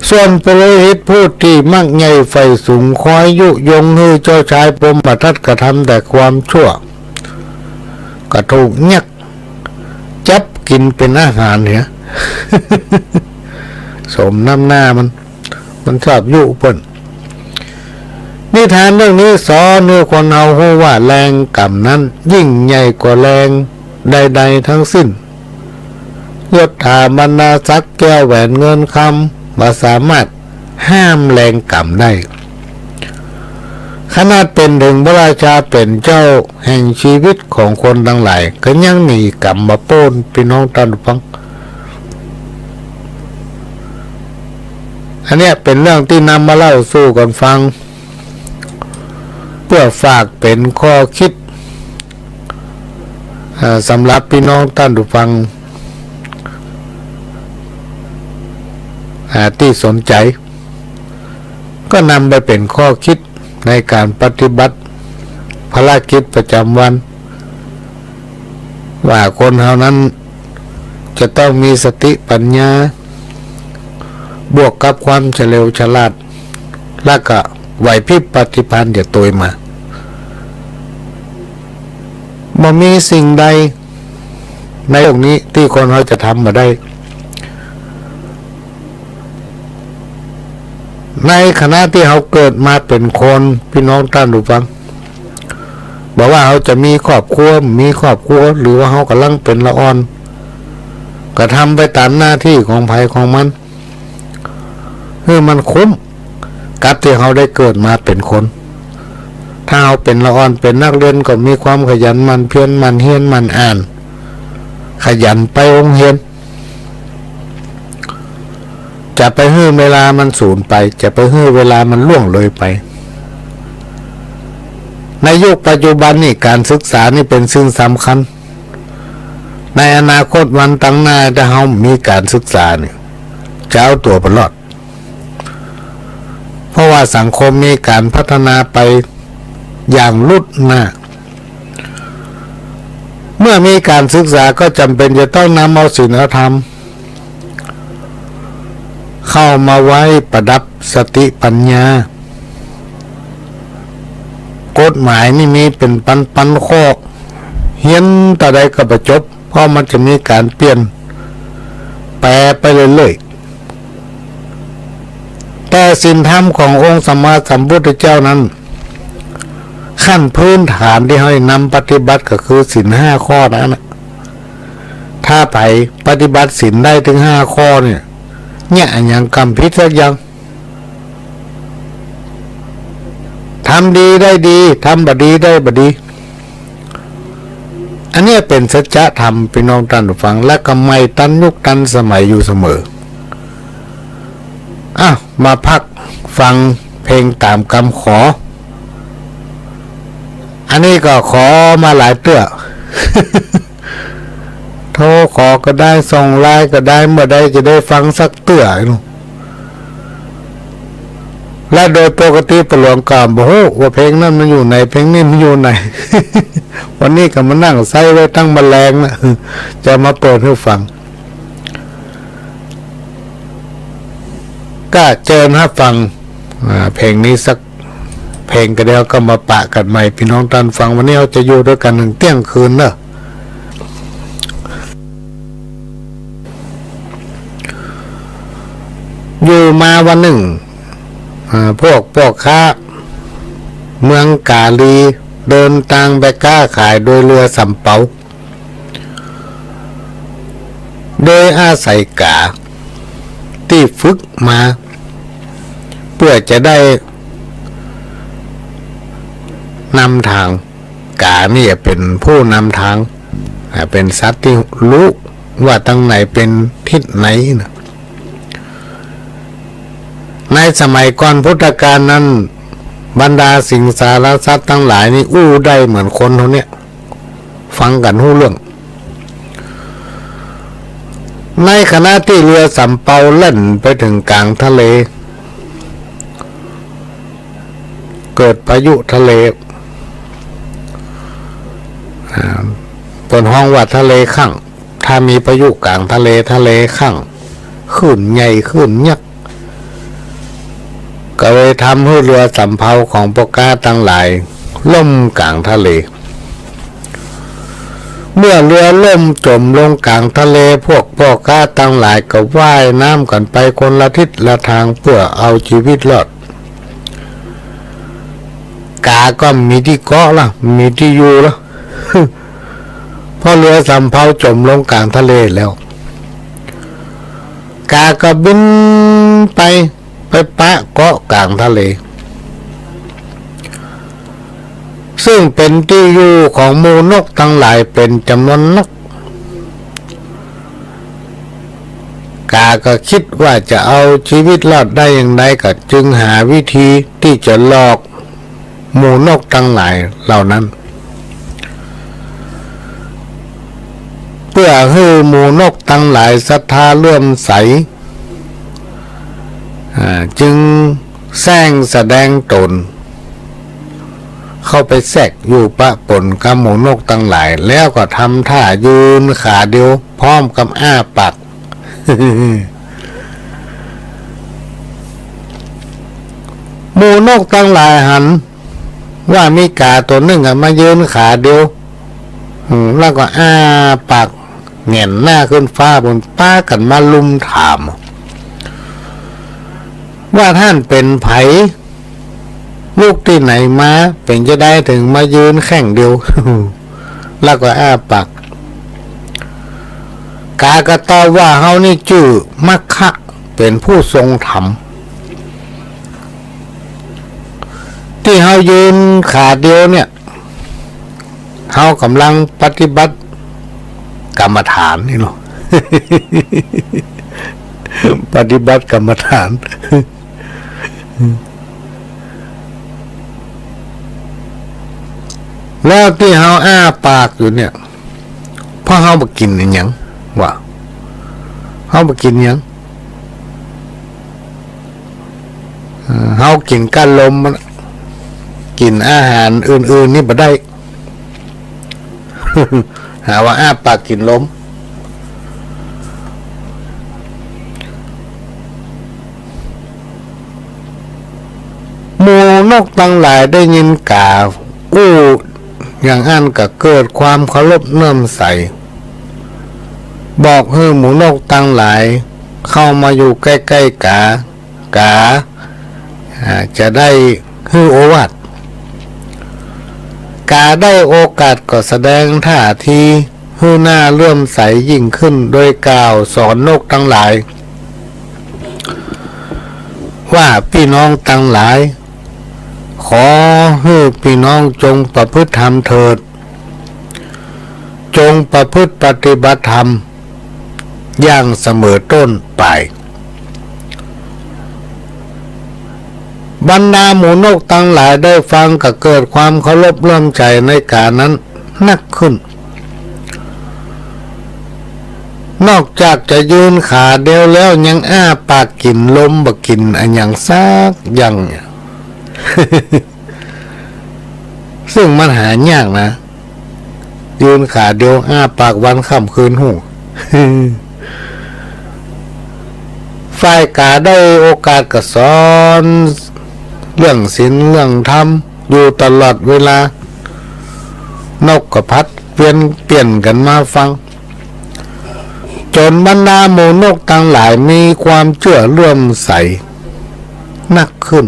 ส่วนปุโรหิตผู้ตี้มักใหญ่ใฝ่สูงคอยยุยงหื้อเจ้าชายพรหมทัตกระทำแต่ความชั่ว ก็ถูกยักษ์จับกิ๋นเป๋นอาหารเหีย สมน้ำหน้ามัน มันชอบยุเปิ้น นิทานเรื่องนี้สอนหื้อคนเฮาฮู้ว่าแรงกรรมนั้นยิ่งใหญ่กว่าแรงใดๆ ทั้งสิ้น ยศถาบรรดาศักดิ์แก้วแหวนเงินคำบ่สามารถห้ามแรงกรรมได้ ขนาดเป๋นเถิงพระราชาเป๋นเจ้าแห่งชีวิตของคนตังหลาย ก็ยังหนีกรรมบ่ป๊น ปี้น้องต้านผู้ฟัง อันเนี้ยเป๋นเรื่องตี้นำมาเล่าสู่กั๋นฟัง เปื้อฝากเป๋นข้อคิด อ่า สำหรับปี้น้องต้านผู้ฟัง อ่า ตี้สนใจ๋ ก็นำไปเป๋นข้อคิดในก๋านปฏิบัติภารกิจประจ๋ำวัน ว่าคนเฮานั้นจะต้องมีสติปัญญา บวกกับความเฉลียวฉลาด และก็ไหวพริบปฏิภาณจะตวยมา บ่มีสิ่งใดในโลกนี้ตี้คนเฮาจะทำบ่ได้ ในขณะตี้เฮาเกิดมาเป๋นคน ปี้น้องต้านผู้ฟัง บ่ว่าเฮาจะมีครอบครัว มีครอบครัว หรือว่าเฮาก่ำลังเป๋นละอ่อน ก็ทำไปต๋ามหน้าตี้ของใผของมัน หื้อมันคุ้มกับตี้เฮาได้เกิดมาเป๋นคน ถ้าเฮาเป๋นละอ่อน เป๋นนักเรียนก็มีความขยันหมั่นเพียร หมั่นเฮียนหมั่นอ่าน ขยันไปโฮงเฮียน จะไปหื้อเวลามันสูญไป จะไปหื้อเวลามันล่วงเลยไป ในยุคปัจจุบันนี้ก๋านศึกษานี่เป๋นสิ่งสำคัญ ในอนาคตวันตังหน้าถ้าเฮามีก๋านศึกษานี่ จะเอาตั๋วบ่รอด เพราะว่าสังคมมีก๋านพัฒนาไปอย่างรุดหน้า เมื่อมีก๋านศึกษาก็จ๋ำเป๋นจะต้องนำเอาศีลเอาธรรม เข้ามาไว้ประดับสติปัญญา กฎหมายนี่มีเป๋นปันๆ ข้อ เฮียนเต้าใดก็บ่จบ เพราะมันจะมีก๋านเปลี่ยนแปลไปเรื่อยๆ แต่ศีลธรรมขององค์สัมมาสัมพุทธเจ้านั้น ขั้นพื้นฐานตี้เฮาได้นำปฏิบัติก็คือศีลห้าข้อนั้นน่ะ ถ้าใผปฏิบัติศีลได้เถิงห้าข้อเนี่ย เยียะอะหยังกำผิดสักอย่าง ทำดีได้ดี ทำบ่ดีได้บ่ดี อันเนี้ยเป๋นสัจธรรม ปี้น้องต้านผู้ฟัง และก็ใหม่ตันยุคตันสมัยอยู่เสมอ อ้าว มาพักฟังเพลงต๋ามกำขอ อันนี้ก็ขอมาหลายเตื้อ โทรขอก็ได้ ส่งไลน์ก็ได้ เมื่อใดจะได้ฟังสักเตื้อ และโดยปกติป้อหลวงก็บ่ฮู้ว่าเพลงนั้นมันอยู่ไหน เพลงนี้มันอยู่ไหน วันนี้ก็มานั่งไซ้ไว้ตั้งบ่าแลงนะ จะมาเปิดหื้อฟัง ก็เจิญฮับฟัง อ่า เพลงนี้สักเพลงก็แล้วก็มาปะกั๋นใหม่ ปี้น้องต้านฟัง วันนี้เฮาจะอยู่ตวยกั๋นเถิงเตี้ยงคืนเนาะ อยู่มาวันนึ่ง อ่า พวกป้อค้าเมืองก๋าลีเดินตางไปก๊าขายโดยเฮือสำเปา โดยอาศัยก๋าตี้ฝึกมา เปื้อจะได้นำตาง ก๋านี่เป๋นผู้นำตาง อ่า เป๋นสัตว์ตี้ฮู้ว่าตางไหนเป๋นทิศไหนนะ ในสมัยก่อนพุทธกาลนั้น บรรดาสิงสารสัตว์ตังหลายนี่อู้ได้เหมือนคนเฮาเนี่ย ฟังกั๋นฮู้เรื่อง ในขณะตี้เฮือสำเปาแล่นไปเถิงก๋างทะเล เกิดพายุทะเล อ่า เปิ้นฮ้องว่าทะเลคั่ง ถ้ามีพายุก๋างทะเล ทะเลคั่ง คลื่นใหญ่ คลื่นยักษ์ ก็เลยทำหื้อเฮือสำเปาของป้อก๊าตังหลายล่มก๋างทะเล เมื่อเฮือล่มจ๋มลงก๋างทะเล พวกป้อก๊าตังหลายก็ว่ายน้ำกั๋นไปคนละทิศละตางเปื้อเอาจีวิตรอด ก๋าก็บ่มีตี้เกาะละ บ่มีตี้อยู่ละ เพราะเฮือสำเปาจ๋มลงก๋างทะเลแล้ว ก๋าก็บินไป ไปปะเกาะก๋างทะเล ซึ่งเป๋นตี้อยู่ของหมู่นกตังหลายเป๋นจ๋ำนวนนัก ก๋าก็กึ๊ดว่าจะเอาจีวิตรอดได้อย่างใด ก็จึงหาวิธีตี้จะหลอกหมู่นกตังหลายเหล่านั้น เปื้อหื้อหมู่นกตังหลายศรัทธาเลื่อมใส อ่า จึงแสร้งแสดงต๋น เข้าไปแทรกอยู่ปะป๋นกับหมู่นกตังหลาย แล้วก็ทำท่ายืนขาเดียว พร้อมกับอ้าปาก หมู่นกตังหลายหันว่ามีก๋าตั๋วนึ่งอะมายืนขาเดียว อืม แล้วก็อ้าปากแหงนหน้าขึ้นฟ้าปู๊น ปากั๋นมาลุมถาม ว่าต้านเป๋นใผ ลุกตี้ไหนมา เป๋นจาใดเถิงมายืนแข้งเดียว แล้วก็อ้าปาก ก๋าก็ตอบว่า เฮานี่จื้อมัคคะ เป๋นผู้ทรงธรรม ตี้เฮายืนขาเดียวเนี่ย เฮากำลังปฏิบัติกรรมฐานนี่เนาะ ปฏิบัติกรรมฐาน แล้วตี้เฮาอ้าปากอยู่เนี่ย เพราะเฮาบ่กิ๋นอะหยัง ว่า เฮาบ่กิ๋นหยัง เอ่อ เฮากิ๋นก้านลมมัน กิ๋นอาหารอื่นๆ นี่บ่ได้ หาว่าอ้าปากกิ๋นลม หมู่นกตังหลายได้ยินก๋าอู้อย่างอั้นก็เกิดความเคารพเลื่อมใส บอกหื้อหมู่นกตังหลายเข้ามาอยู่ใก้ๆ ก๋า ก๋า อ่า จะได้หื้อโอวาท ก๋าได้โอกาสก็แสดงท่าทีหื้อหน้าเลื่อมใสยิ่งขึ้น โดยกล่าวสอนนกตังหลาย ว่าปี้น้องตังหลาย ขอหื้อปี้น้องจงประพฤติธรรมเถิด จงประพฤติปฏิบัติธรรมอย่างเสมอต้นปลาย บรรดาหมู่นกตังหลายได้ฟังก็เกิดความเคารพเลื่อมใสในก๋านั้นนักขึ้น นอกจากจะยืนขาเดียวแล้วยังอ้าปากกิ๋นลม บ่กิ๋นอะหยังสักอย่าง ซึ่งมันหายากนะ ยืนขาเดียวอ้าปากวันค่ำคืนฮู้ ฝ่ายก๋าได้โอกาสก็สอนเรื่องศีลเรื่องธรรมอยู่ตลอดเวลา นกก็ผลัดเวียนเปลี่ยนกั๋นมาฟัง จ๋นบรรดาหมู่นกตังหลายมีความเจื้อเลื่อมใสนักขึ้น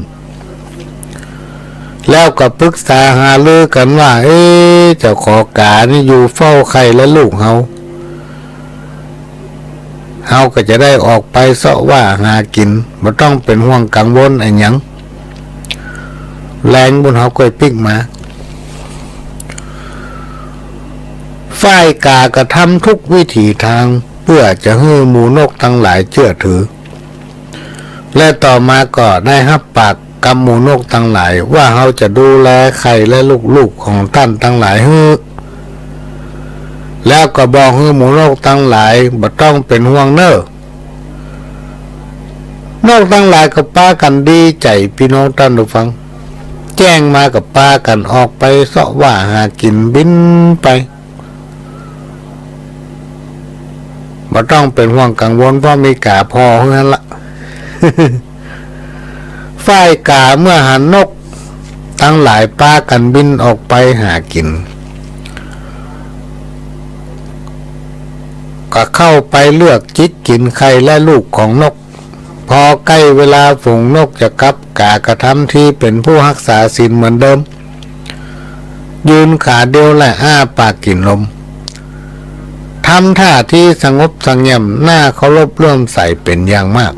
แล้วก็ปรึกษาหารือกั๋นว่า เอ๊ะ เจ้าขอก๋านี่อยู่เฝ้าใค่และลูกเฮา เฮาก็จะได้ออกไปเซาะว่าหากิ๋น บ่ต้องเป๋นห่วงกังวลอะหยัง แลงบุญเฮาก้อยปิ๊กมา ฝ่ายก๋าก็ทำทุกวิถีตางเปื้อจะหื้อหมู่นกตังหลายเจื้อถือ และต่อมาก็ได้ฮับปากกับหมู่นกตังหลายว่าเฮาจะดูแลใค่และลูกๆ ของต้านตังหลายหื้อ แล้วก็บอกหื้อหมู่นกตังหลายบ่ต้องเป๋นห่วงเน่อ นกตังหลายก็ปากั๋นดีใจ๋ ปี้น้องต้านผู้ฟัง แจ้งมาก็ปากั๋นออกไปเซาะว่าหากิ๋นบินไป บ่ต้องเป๋นห่วงกังวล เพราะมีก๋าผ่อหื้อหั้นละ ฝ่ายก๋าเมื่อหันนกตังหลายปากั๋นบินออกไปหากิ๋น ก็เข้าไปเลือกจิกกิ๋นใค่และลูกของนก พอใก้เวลาฝูงนกจะกลับ ก๋าก็ทำทีเป๋นผู้ฮักษาศีลเหมือนเดิม ยืนขาเดียวและอ้าปากกิ๋นลม ทำท่าทีสงบเสงี่ยม น่าเคารพเลื่อมใสเป๋นอย่างมาก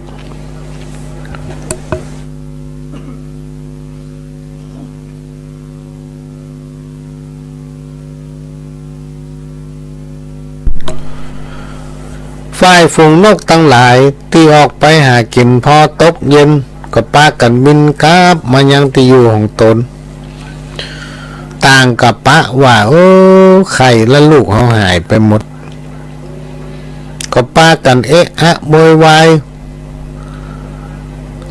ฝ่ายฝูงนกตังหลายตี้ออกไปหากิ๋น พอตกเย็นก็ปากั๋นบินกลับมายังตี้อยู่ของตน ต่างก็ปะว่า โอ้ ใค่และลูกเฮาหายไปหมด ก็ปากั๋นเอะอะโวยวาย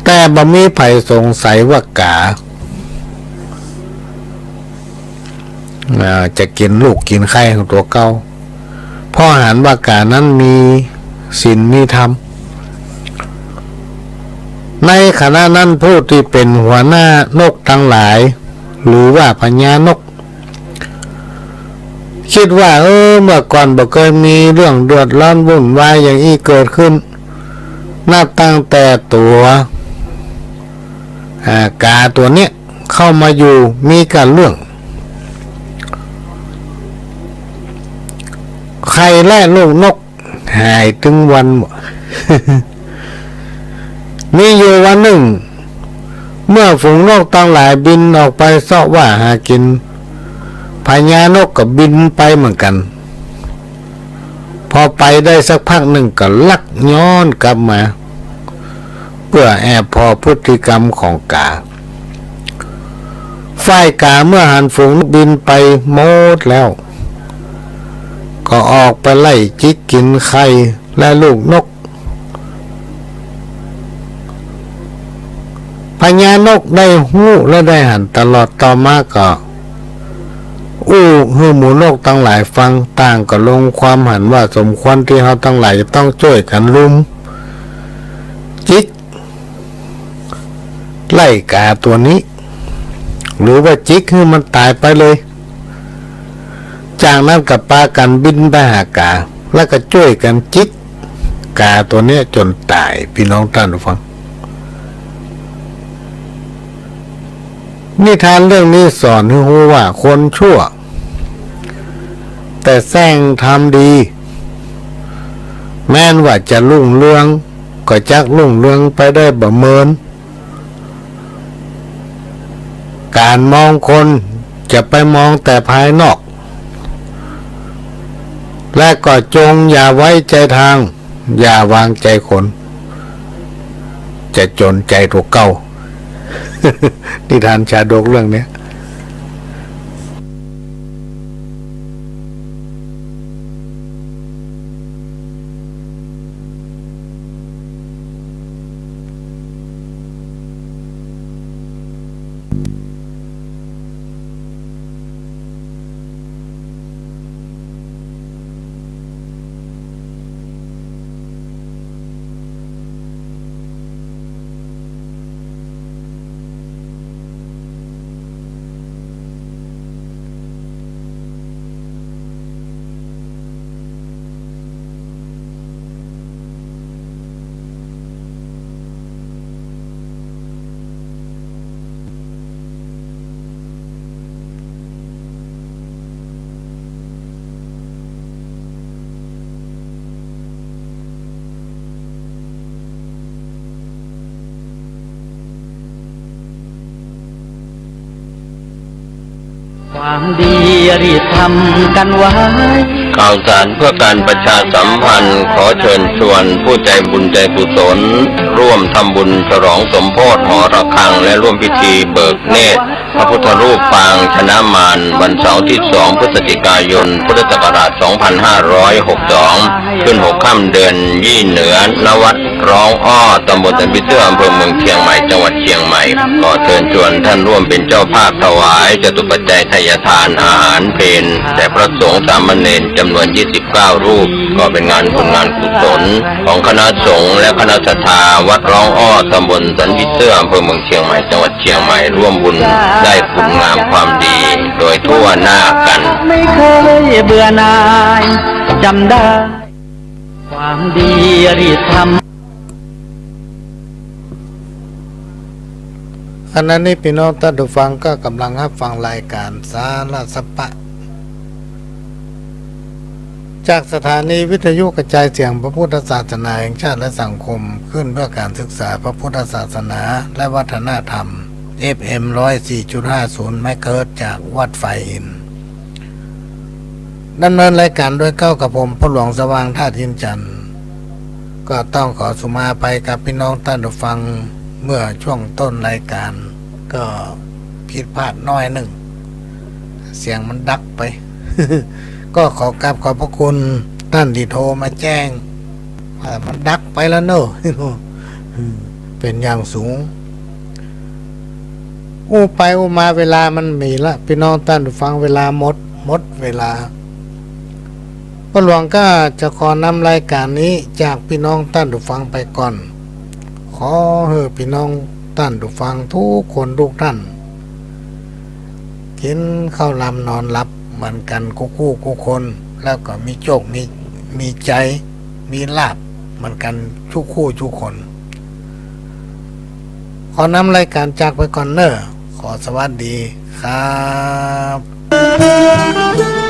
แต่บ่มีใผสงสัยว่าก๋า อ่า จะกิ๋นลูกกิ๋นใค่ของตั๋วเก่า เพราะหันว่าก๋านั้นมีศีลมีธรรม ในขณะนั้นผู้ตี้เป๋นหัวหน้านกตังหลาย หรือว่าพญานก กึ๊ดว่า เออ เมื่อก่อนบ่เกยมีเรื่องเดือดร้อนวุ่นวายอย่างอี้เกิดขึ้น นับตั้งแต่ตั๋ว อ่า ก๋าตั๋วเนี้ยเข้ามาอยู่ มีก้าเรื่อง ใค่และลูกนก หายตึงวัน มีอยู่วันนึ่ง เมื่อฝูงนกตังหลายบินออกไปเซาะว่าหากิ๋น พญานกก็บินไปเหมือนกั๋น พอไปได้สักพักนึ่งก็ลักย้อนกลับมา เปื้อแอบผ่อพฤติกรรมของก๋า ฝ่ายก๋าเมื่อหันฝูงนกบินไปหมดแล้ว ก็ออกไปไล่จิกกิ๋นใค่และลูกนก พญานกได้ฮู้และได้หันตลอด ต่อมาก็อู้หื้อหมู่นกตังหลายฟัง ต่างก็ลงความหันว่าสมควรตี้เฮาตังหลายจะต้องจ้วยกั๋นลุมจิก ไล่ก๋าตั๋วนี้ หรือว่าจิกหื้อมันต๋ายไปเลย จากนั้นก็ปากั๋นบินไปหาก๋า แล้วก็จ้วยกั๋นจิกก๋าตั๋วเนี้ยจ๋นต๋าย ปี้น้องต้านผู้ฟัง นิทานเรื่องนี้สอนหื้อฮู้ว่าคนชั่ว แต่แสร้งทำดี แม้นว่าจะรุ่งเรือง ก็จักรุ่งเรืองไปได้บ่เมิน ก๋านมองคนจะไปมองแต่ภายนอก และก็จงอย่าไว้ใจ๋ตาง อย่าวางใจ๋คน จะจ๋นใจ๋ตั๋วเก่า นิทานชาดกเรื่องเนี้ย ความดีรีบทำกันไว้ ข่าวสารเพื่อการประชาสัมพันธ์ ขอเชิญชวนผู้ใจบุญใจกุศล ร่วมทำบุญฉลองสมโภชหอระฆัง และร่วมพิธีเบิกเนตรพระพุทธรูปปางชนะมาร วันเสาร์ที่สอง พฤศจิกายน พุทธศักราช สองพันห้าร้อยหกสิบสอง ขึ้นหกค่ำเดือนยี่เหนือ ณ วัด ร้องอ้อ ตำบลสันผีเสื้อ อำเภอเมืองเชียงใหม่ จังหวัดเชียงใหม่ ขอเชิญชวนท่านร่วมเป็นเจ้าภาพถวายจตุปัจจัยไทยทานอาหารเพลแด่พระสงฆ์สามเณรจำนวนยี่สิบเก้ารูป ก็เป็นงานบุญงานกุศลของคณะสงฆ์และคณะศรัทธาวัดร้องอ้อ ตำบลสันผีเสื้อ อำเภอเมืองเชียงใหม่ จังหวัดเชียงใหม่ ร่วมบุญได้คุณงามความดีโดยทั่วหน้ากัน ไม่เคยเบื่อหน่าย จำได้ ความดีรีบทำ ขณะนี้พี่น้องต้านผู้ฟังก็กำลังฮับฟังรายการสาระสัพพะ จากสถานีวิทยุกระจายเสียงพระพุทธศาสนาแห่งชาติและสังคม คลื่นเพื่อการศึกษาพระพุทธศาสนาและวัฒนธรรม เอฟเอ็ม ร้อยสี่จุดห้าศูนย์ เมกะเฮิรตซ์ จากวัดฝายหิน ดำเนินรายการโดยเก๊ากระผม พ่อหลวงสว่าง ธาตุหินจันทร์ ก็ต้องขอสุมาอภัยกับพี่น้องต้านผู้ฟัง เมื่อช่วงต้นรายการ ก็ผิดพลาดน้อยนึ่ง เสียงมันดักไป ก็ขอกราบขอบพระคุณต้านตี้โทรมาแจ้ง ว่ามันดักไปแล้วเนาะ เป๋นอย่างสูง อู้ไปอู้มาเวลามันบ่มีละ พี่น้องต้านผู้ฟัง เวลาหมด หมดเวลา พ่อหลวงก็จะขอนำรายการนี้จากพี่น้องต้านผู้ฟังไปก่อน ขอหื้อพี่น้องต้านผู้ฟังทุกคนทุกท่าน กิ๋นข้าวหลามนอนหลับเหมือนกั๋นกู้ๆ กู้คน แล้วก็มีโจค มี มีใจ๋ มีลาภเหมือนกั๋นกู้ๆ กู้คน ขอนำรายการจากไปก่อนเน่อ ขอสวัสดีครับ